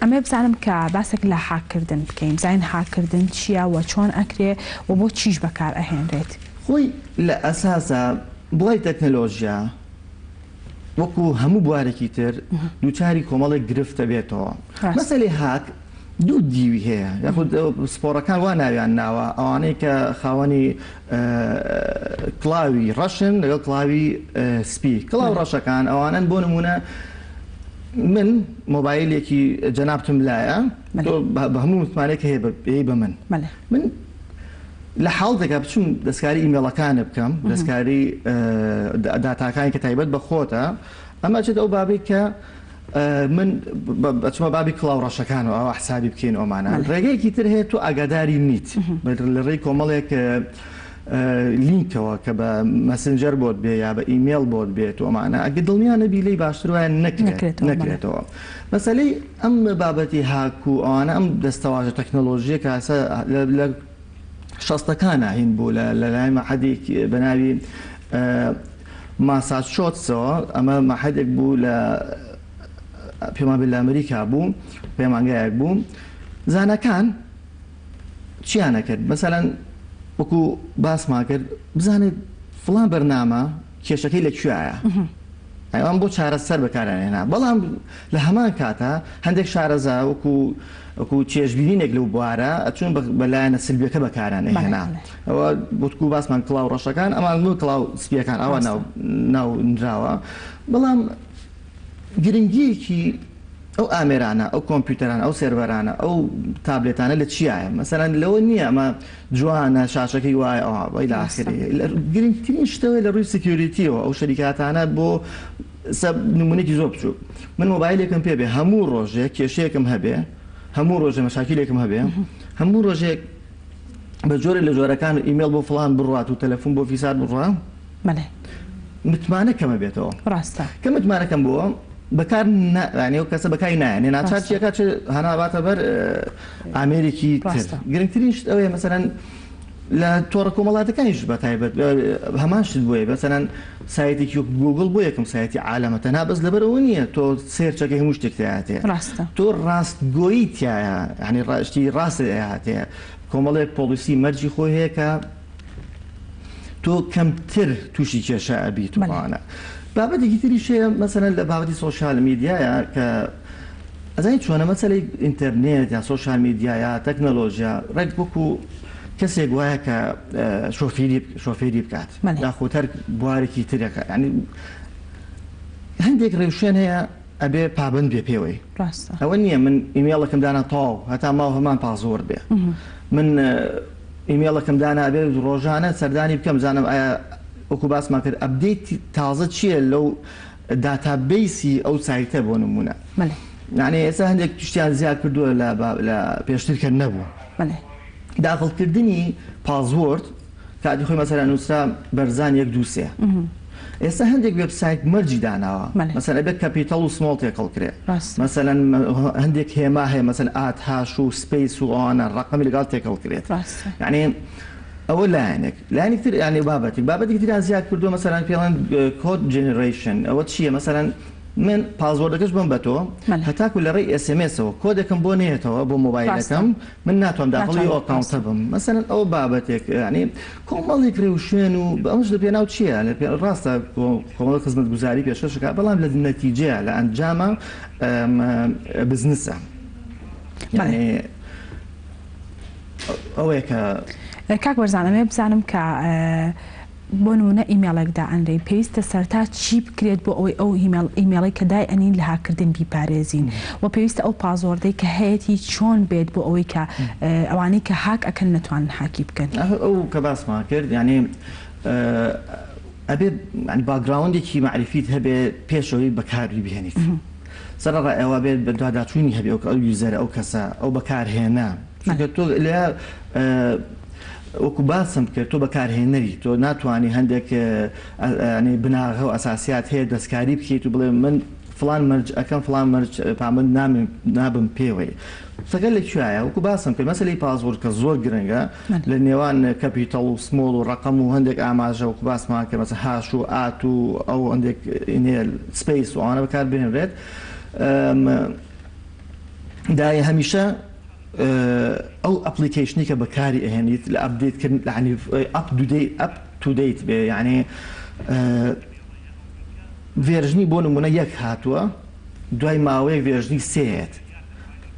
ئەمەوێ بزانم کە باسێک لە هاککردن بکەین بزانین هاککردن چییە و چۆن ئەکرێ و بۆ چیش بەکار ئەهێنرێت؟ خۆی لە ئەساسا بواری تەکنەلۆژیا وەکو هەموو بوارێکی تر دووچاری کۆمەڵێک گرفت دەبێتەوە. مەسەلەی هاک دوو دیوی هەیە یاخود پسپۆڕەکان وا ناویان ناوە ئەوانەی کە خاوەنی کڵاوی ڕەشن لەگەڵ کڵاوی سپی کڵاو ڕەشەکان ئەوانەن بۆ نمونە من مۆبایلێکی جەنابتم لایە تۆ بە هەموو متمانەیەک هەیە بە من من لە حاڵتێکا بچم دەستکاری ئیمێڵەکانت بکەم، دەستکاری داتاکانی کە تایبەت بە خۆتە، ئەمە ئەچێتە ئەو بابەی کە من ئەچمە بابی کڵاو ڕەشەکانەوە ئەوە حسابی بکەین ئەومانە. ڕێگەیەکی تر هەیە تۆ ئاگاداری نیت لە ڕێی کۆمەڵێک لینکەوە کە بە مەسنجەر بۆت بێ یا بە ئیمێڵ بۆت بێت و ئەمانە ئەگەر دڵنیا نەبی لێی باشتر وایە نەکرێت نەکرێتەوە. مەسەلەی ئەم بابەتی هاک و ئەوانە ئەم دەستەواژە تەکنەلۆژییە کە ئێستا لە شەستەکانا هین بوو لە لەلایەن مەعهەدێک بە ناوی ماساچۆتسەوە ئەمە مەعهەدێک بوو لە پێمان بێت لە ئەمریکا بوو پەیمانگایەک بوو زاناکان چیان ئەکرد مەسەلەن وەکو باسمان کرد بزانێت فڵان بەرنامە کێشەکەی لە کوێیە ئەوان بۆ چارەسەر بەکاریان هێنا بەڵام لە هەمان کاتا هەندێک شارەزا وەکو وەکو چێژبینینێک لەو بوارە ئەچوون بە لایەنە سلبیەکە بەکاریان ئەهێنا ئەوە وەکو باسمان کڵاو ڕەشەکان ئەمان بوون کڵاو سپیەکان ئەوە ناو ناو نراوە بەڵام گرنگیەکی ئەو ئامێرانە، ئەو کۆمپیوتەرانە، ئەو سێرڤەرانە، ئەو تابلێتانە لە چیایە؟ مەسەلەن لەوە نییە ئەمە جوانە شاشەکەی وایە ئەوها وە ئیلا ئاخری. گرنگترین شتەوەی لە ڕووی security یەوە ئەو شەریکاتانە بۆ. سە نمونێکی زۆر بچووک من مۆبایلێکم پێ بێ هەموو ڕۆژێک کێشەیەکم هەبێ هەموو ڕۆژێ مەشاکیلێکم هەبێ هەموو ڕۆژێک بە جۆرێ لە جۆرەکان ئیمێڵ بۆ فڵان بڕات و تەلەفۆن بۆ فیسار بڕا بەڵێ متمانە کەمە بێتەوە ڕاستە کە متمانە کەم بووە بەکار ینی ئەو کەسە بەکاری نایەنێ ناچار چیەکە چ هەنا باتە بەر ئامێرێکی تر گرنگترین شت ئەوەیە مەسەلەن لە تۆڕە کۆمەڵاتەکانیش بە تایبەت هەمان شت بۆیە مەسەلەن سایتێکی وەک گوگڵ بۆ یەکەم سایتی عالەمە تەنها بەس لەبەرەوە نییە تۆ search ەکەی هەموو شتێک تیاهاتێ ڕاستە تۆ ڕاستگۆیی تیایە یعنی ڕاشتی ڕاست هاتێ کۆمەڵێک policy مەرجی خۆی هەیە کە تۆ کەمتر تووشی کێشە ئەبیت و ئەوانە. بابەتێکی تریش هەیە مەسەلەن لە بابەتی سۆشیال میدیایە کە ئەزانی چۆنە مەسەلەی ئینتەرنێت یا سۆشیال میدیا یا تەکنەلۆژیا ڕێک وەکو کەسێک وایە کە شۆفیری شۆفێری بکات یاخود هەر بوارێکی ترەکە یعنی هەندێک ڕێوشوێن هەیە ئەبێ پابەند بێ پێوەی ڕاستە ئەوە نییە من ئیمێڵەکەم دانا تەواو هەتا ماو هەمان password بێ من ئیمێڵەکەم دانا ئەبێ ڕۆژانە سەردانی بکەم بزانم ئایا وەکو باسمان کرد update ی تازە چییە لەو database ی ئەو سایتە بۆ نمونە بەلێ. یعنی ئێستا هەندێک شتیان زیاد کردووە لە لە پێشتر کە نەبوو. بەلێ. داخڵکردنی password کاتی خۆی مەسەلەن نووسرا بەرزان یەک دوو سێ ئێستا هەندێک وێبسایت مەرجی داناوە مەسەلەن ئەبێت capital و small تێکەڵ کرێ مەسەلەن هەندێک هێما هەیە مەسەلەن at hash و space و ئەوانە ڕەقەمی لەگەڵ تێکەڵ کرێت یعنی ئەوە لایەنێک لایەنێک تر یعنی بابەتێک بابەتێکی تریان زیاد کردووە مەسەلەن پێڵێن code generation ئەوە چییە مەسەلەن من password ەکەش بم بە تۆ هەتاکو لە ڕێی SMS ەوە کۆدێکم بۆ نێتەوە بۆ مۆبایلەکەم من ناتوانم داخڵی ئەو account ە بم مەسەلەن ئەو بابەتێک یعنی کۆمەڵێک ڕێوشوێن و ئەمەش لە پێناو چییە لە پێ ڕاستە کۆمەڵێک خزمەتگوزاری پێشکەش دەکات بەڵام لە نەتیجەیە لە ئەنجامە بزنسە یعنی ئەوەیە کە کاک بەرزان ئەمەوێ بزانم کە بۆ نموونە ئیمێڵێک دائەنرێی پێویستە سەرەتا چی بکرێت بۆ ئەوەی ئەو ئیمێڵ ئیمێڵەی کە دایئەنین لە هاککردن بیپارێزین وە پێویستە ئەو password ەی کە هەیەتی چۆن بێت بۆ ئەوەی کە ئەوانەی کە هاک ئەکەن نەتوانن هاکی بکەن؟ ئەو کە باسمان کرد یانی ئەبێ background ێکی مەعریفیت هەبێ پێش ئەوەی بەکاری بهێنیت سەرەڕای ئەوە بێت بەدواداچوونی هەبێ ئەو user ە ئەو کەسە ئەو بەکارهێنە چونکە تۆ لە وەکو باسم کرد تۆ بەکارهێنەری تۆ ناتوانانی هەندێک بناغە و ئەساسیات هەیە دەستکاری بکەیت و بڵێ من فلان مەرج ئەەکەم فلان مەرج پابەند نابم پێوەی قسەکە لە کوایە وەکو باسم کرد مەسەلەی password کە زۆر گرنگە لە نێوان capital و small و ڕقم و هەندێک ئاماژە وەکو باسمان کرد مەسە hash و at و ئەو هەندێک space و ئەوانە بەکار بهێنرێت دایە هەمیشە ئەو application ی کە بەکاری ئەهێنیت لە update کردن یعنی up to date up to date بێ یعنی version ی بۆ نمونە یەک هاتووە دوای ماوەیەک version ی سێت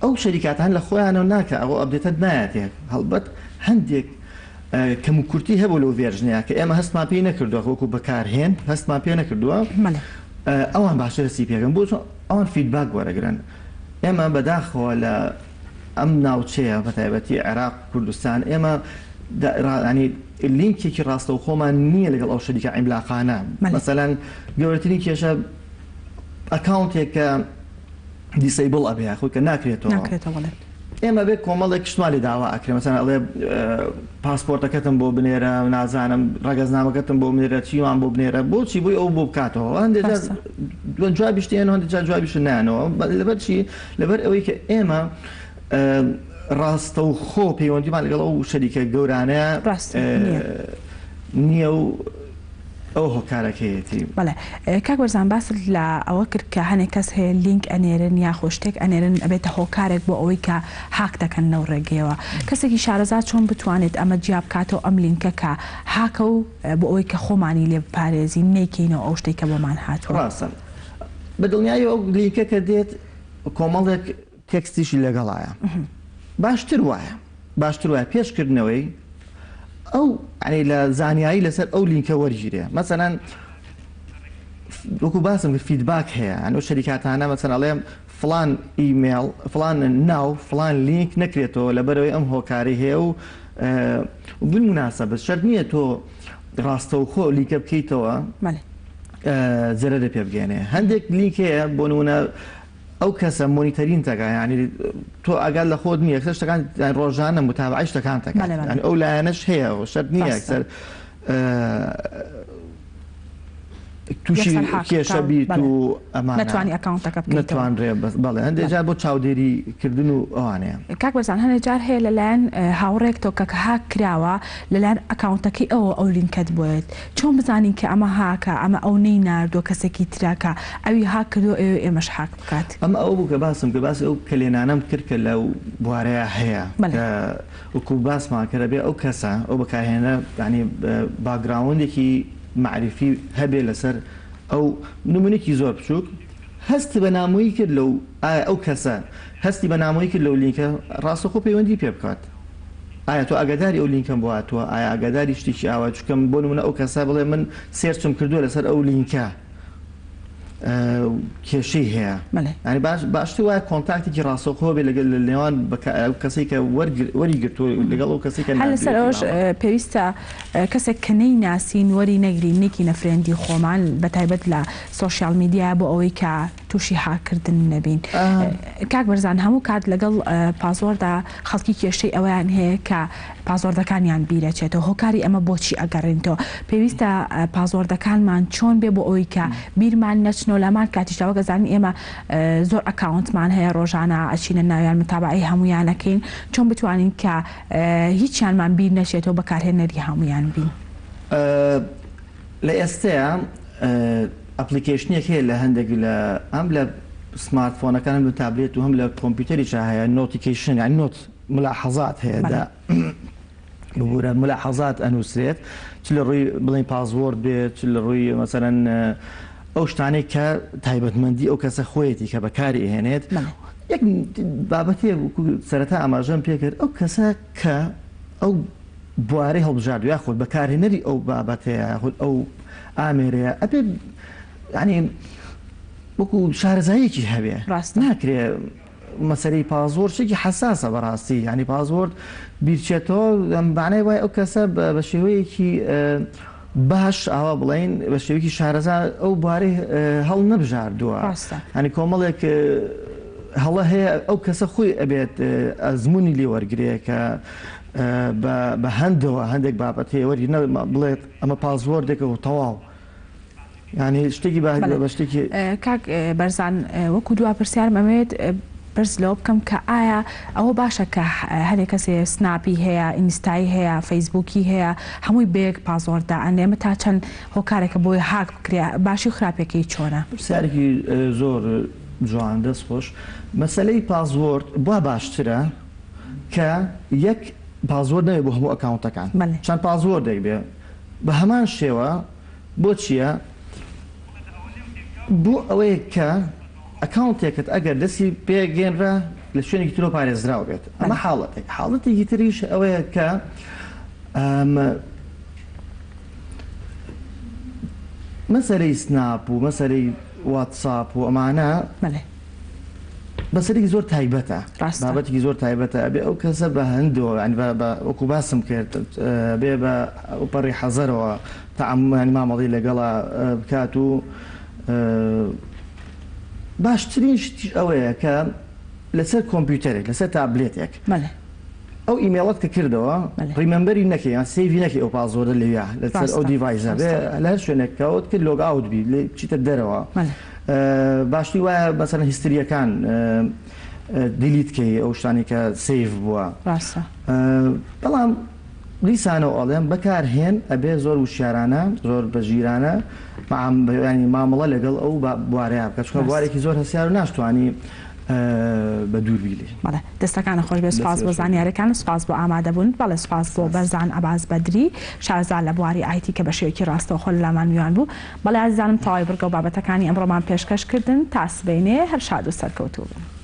ئەو شەریکاتان لە خۆیانەوە ناکە ئەو update ەت نایەتێ هەڵبەت هەندێک کەم و کورتی هەبوو لەو version ەیە کە ئێمە هەستمان پێی نەکردووە وەکو بەکارهێن هەستمان پێ نەکردووە ئەوان باشتر هەستی پێکەن بۆ ئەوان feedback وەرەگرن ئێمە بەداخەوە لە ئەم ناوچەیە بەتایبەتی عێراق کوردستان ئێمە ینی لینکێکی ڕاستەوخۆمان نییە لەگەڵ ئەو شەریکە عیملاقانە مەسەلەن گەورەترین کێشە account ێک کە disable ئەبێ یاخود کە ناکرێتەوە ئێمە بێ کۆمەڵێک شتمان لێ داوا ئەکرێ مەسەلەن ئەڵێ پاسپۆرتەکەتم بۆ بنێرە نازانم ڕەگەزنامەکەتم بۆ بنێرە چیمان بۆ بنێرە بۆچی بۆی ئەو بۆ بکاتەوە هەندێک جار جوابیش دێنەوە هەندێک جار جوابیش نایەنەوە لەبەر چی لەبەر ئەوەی کە ئێمە ڕاستەوخۆ پەیوەندیمان لەگەڵ ئەو شەریکە گەورانە نییە و ئەوە هۆکارەکەیەتی. بەڵێ کاک بەرزان باست لە ئەوە کرد کە هەنێک کەس هەیە لینک ئەنێرن یاخۆ شتێک ئەنێرن ئەبێتە هۆکارێک بۆ ئەوەی کە هاک دەکەن لەو ڕێگەیەوە کەسێکی شارەزا چۆن بتوانێت ئەمە جیا بکاتەوە ئەم لینکە کە هاکە و بۆ ئەوەی کە خۆمانی لێ بپارێزین نەیکەینەوە ئەو شتەی کە بۆمان هاتووە. ڕاستە بە دڵنیایی ئەو لینکە کە دێت کۆمەڵێک تێکستیشی لەگەڵایە باشتر وایە باشتر وایە پێش کردنەوەی ئەو یعنی لە زانیاری لەسەر ئەو لینکە وەرگیرێ مەسەلەن وەکو باسم کرد feedback هەیە یعنی ئەو شەریکاتانە مەسەلەن ئەڵێ فڵان ئیمێڵ فڵان ناو فڵان لینک نەکرێتەوە لەبەرەوەی ئەم هۆکاری هەیە و بالمناسبە شەرت نییە تۆ ڕاستەوخۆ لینکە بکەیتەوە بەڵێ. زەرەرت پێ بگەێنێ هەندێک لینک هەیە بۆ نمونە ئەو کەسە monitoring تەکا یعنی تۆ ئاگات لە خۆت نییە شتەکان ڕۆژانە متابعەی شتەکان تەکا یعنی ئەو لایەنەش هەیە شەرت نییە یەکسەر تووشی کێشە بیت و ئەمانە نەتوانی ئەکاونتەکە بکەیتەوە. نەتوانرێ بەس بەڵێ هەندێک جار بۆ چاودێری کردن و ئەوانەیە. کاک بەرزان هەنێ جار هەیە لەلایەن هاوڕێکتەوە کە هاک کراوە لەلایەن ئەکاونتەکەی ئەوەوە ئەو لینکەت بۆیەت چۆن بزانین کە ئەمە هاکە ئەمە ئەو نەی ناردووە کەسێکی ترە کە ئەوی هاک کردووە ئەیەوێ ئێمەش هاک بکات. ئەمە ئەوە بوو کە باسم کرد باسی ئەو کەلێنانەم کرد کە لەو بوارەیا هەیە کە وەکو باسمان کرد ئەبێ ئەو کەسە ئەو بەکارهێنەرە یانی background ێکی مەعریفی هەبێ لەسەر ئەو نمونەیەکی زۆر بچوک هەستی بە نامۆیی کرد لەو ئایا ئەو کەسە هەستی بە نامۆیی کرد لەو لینکە ڕاستەوخۆ پەیوەندی پێ بکات ئایا تۆ ئاگاداری ئەو لینکەم بۆ هاتووە ئایا ئاگاداری شتێکی ئاوا چونکە بۆ نمونە ئەو کەسە بڵێ من search م کردووە لەسەر ئەو لینکە کێشەی هەیە یانی باش باشتر وایە contact ێکی ڕاستەوخۆ بێ لەگەل لە نێوان ئەو کەسەی کە وەری گرتووە لەگەڵ ئەو کەسەی کە هەر لەسەر ئەوەش پێویستە کەسێک کە نەیناسین وەری نەگرین نەیکەینە friend ی خۆمان بەتایبەت لە social media بۆ ئەوەی کە تووشی هاککردن نەبین کاک بەرزان هەموو کات لەگەڵ password ا خەڵکی کێشەی ئەوەیان هەیە کە password ەکانیان بیرەچێتەوە هۆکاری ئەمە بۆچی ئەگەڕێنتەوە پێویستە password ەکانمان چۆن بێ بۆ ئەوەی کە بیرمان نەچنەوە لەمان کاتیشدا وەک ئەزانین ئێمە زۆر ئەکاونتمان هەیە ڕۆژانە ئەچینە ناویان متابعەی هەموویان ئەکەین چۆن بتوانین کە هیچیانمان بیر نەچێتەوە بەکارهێنەری هەموویان بین؟ لە ئێستەیا application ێک هەیە لە هەندێک لە هەم لە smartphone ەکان هەم لە تابلێت و هەم لە کۆمپیوتەریشا هەیە notication یانی note ملاحەزات هەیە دا ببورە ملاحەزات ئەنووسرێت چ لە ڕووی بڵێن password بێت چ لە ڕووی مەسەلەن ئەو شتانەی کە تایبەتمەندی ئەو کەسە خۆیەتی کە بەکاری ئەهێنێت یەک بابەتێ سەرەتا ئاماژەم پێکرد ئەو کەسە کە ئەو بوارەی هەڵبژارد یاخود بەکارهێنەری ئەو بابەتەیە یاخود ئەو ئامێرەیە ئەبێ یعنی وەکو شارەزاییەکی هەبێ ناکرێ مەسەلەی password شتێکی حەساسە بەڕاستی یانی password بیرچێتەوە معنای وای ئەو کەسە بە شێوەیەکی باش ئاوا بڵین بە شێوەیەکی شارەزا ئەو بوارەی هەڵ نەبژاردووە هەنی کۆمەڵێک هەڵە هەیە ئەو کەسە خۆی ئەبێت ئەزمموی لێ وەرگێ کە بە هەندەوە هەندێک بابەت هەیە وەری بڵێت ئەمە password ێکە و تەواو یانی شتێکی با بەڵێ بە شتێکی. کاک بەرزان وەکو دوا پرسیارم ئەمەوێت پرس لەوە بکەم کە ئایا ئەوە باشە کە هەنێ کەسێ سناپی هەیە ئینستای هەیە فەیسبووکی هەیە هەمووی بەیەک password دائەنرێ ئەمە تا چەند هۆکارێکە بۆی هاک بکرێ باشی و خراپیەکەی چۆنە؟ پرسیارێکی زۆر جوان دەست خۆش. مەسەلەی password وا باشترە کە یەک password نەبێ بۆ هەموو ئەکاونتەکان چەند password ێک بێ بە هەمان شێوە بۆ چیە؟ بۆ ئەوەیە کە ئەکاونتێکت ئەگەر دەستی پێ گەێنرا لە شوێنێکی ترۆ پارێزراو بێت ئەمە حاڵەتێک حاڵەتێکی تریش ئەوەیە کە مەسەلەی سناپ و مەسەلەی واتساپ و ئەمانە مەسەلەیەکی زۆر تایبەتە بابەتێکی زۆر تایبەتە ئەبێ ئەو کەسە بە هەندەوە یانی بە وەکو باسم کرد بێ بە ئەوپەڕی حەزەرەوە تەعامول یانی مامەڵەی لەگەڵا بکات و باشترین شتیش ئەوەیە کە لەسەر کۆمپیوتەرێک لەسەر تابلێتێک ئەو ئیمێڵت کە کردەوە remember ی نەکەی یان save ی نەکەی ئەو password ە لەویا لەسەر ئەو device ە بێ لە هەر شوێنێک کەوت کرد log out بی لێ بچیتە دەرەوە باشتری وایە مەسەلەن history ەکان delete کەی ئەو شتانی کە save بووە بەڵام دیسانەوە ئەڵێم بەکارهێن ئەبێ زۆر وشیارانە زۆر بە ژیرانە ینی مامەڵە لەگەڵ ئەو بوارەیە بکە چونکە بوارێکی زۆر هەستیار و ناشتوانی بە دوور بی لێی. بەڵێ دەستەکانت خۆش بێت سوپاس بۆ زانیاریەکانت سوپاس بۆ ئامادەبوونت بەڵێ سوپاس بۆ بەرزان عەباس بەدری شارەزا لە بواری IT کە بە شێوەیەکی ڕاستەوخۆ لەلامان میوان بوو بەڵێ ئازیزانم تەواوی بڕگە و بابەتەکانی ئەمڕۆمان پێشکەش کردن تا سبەینێ هەر شاد و سەرکەوتوو بن.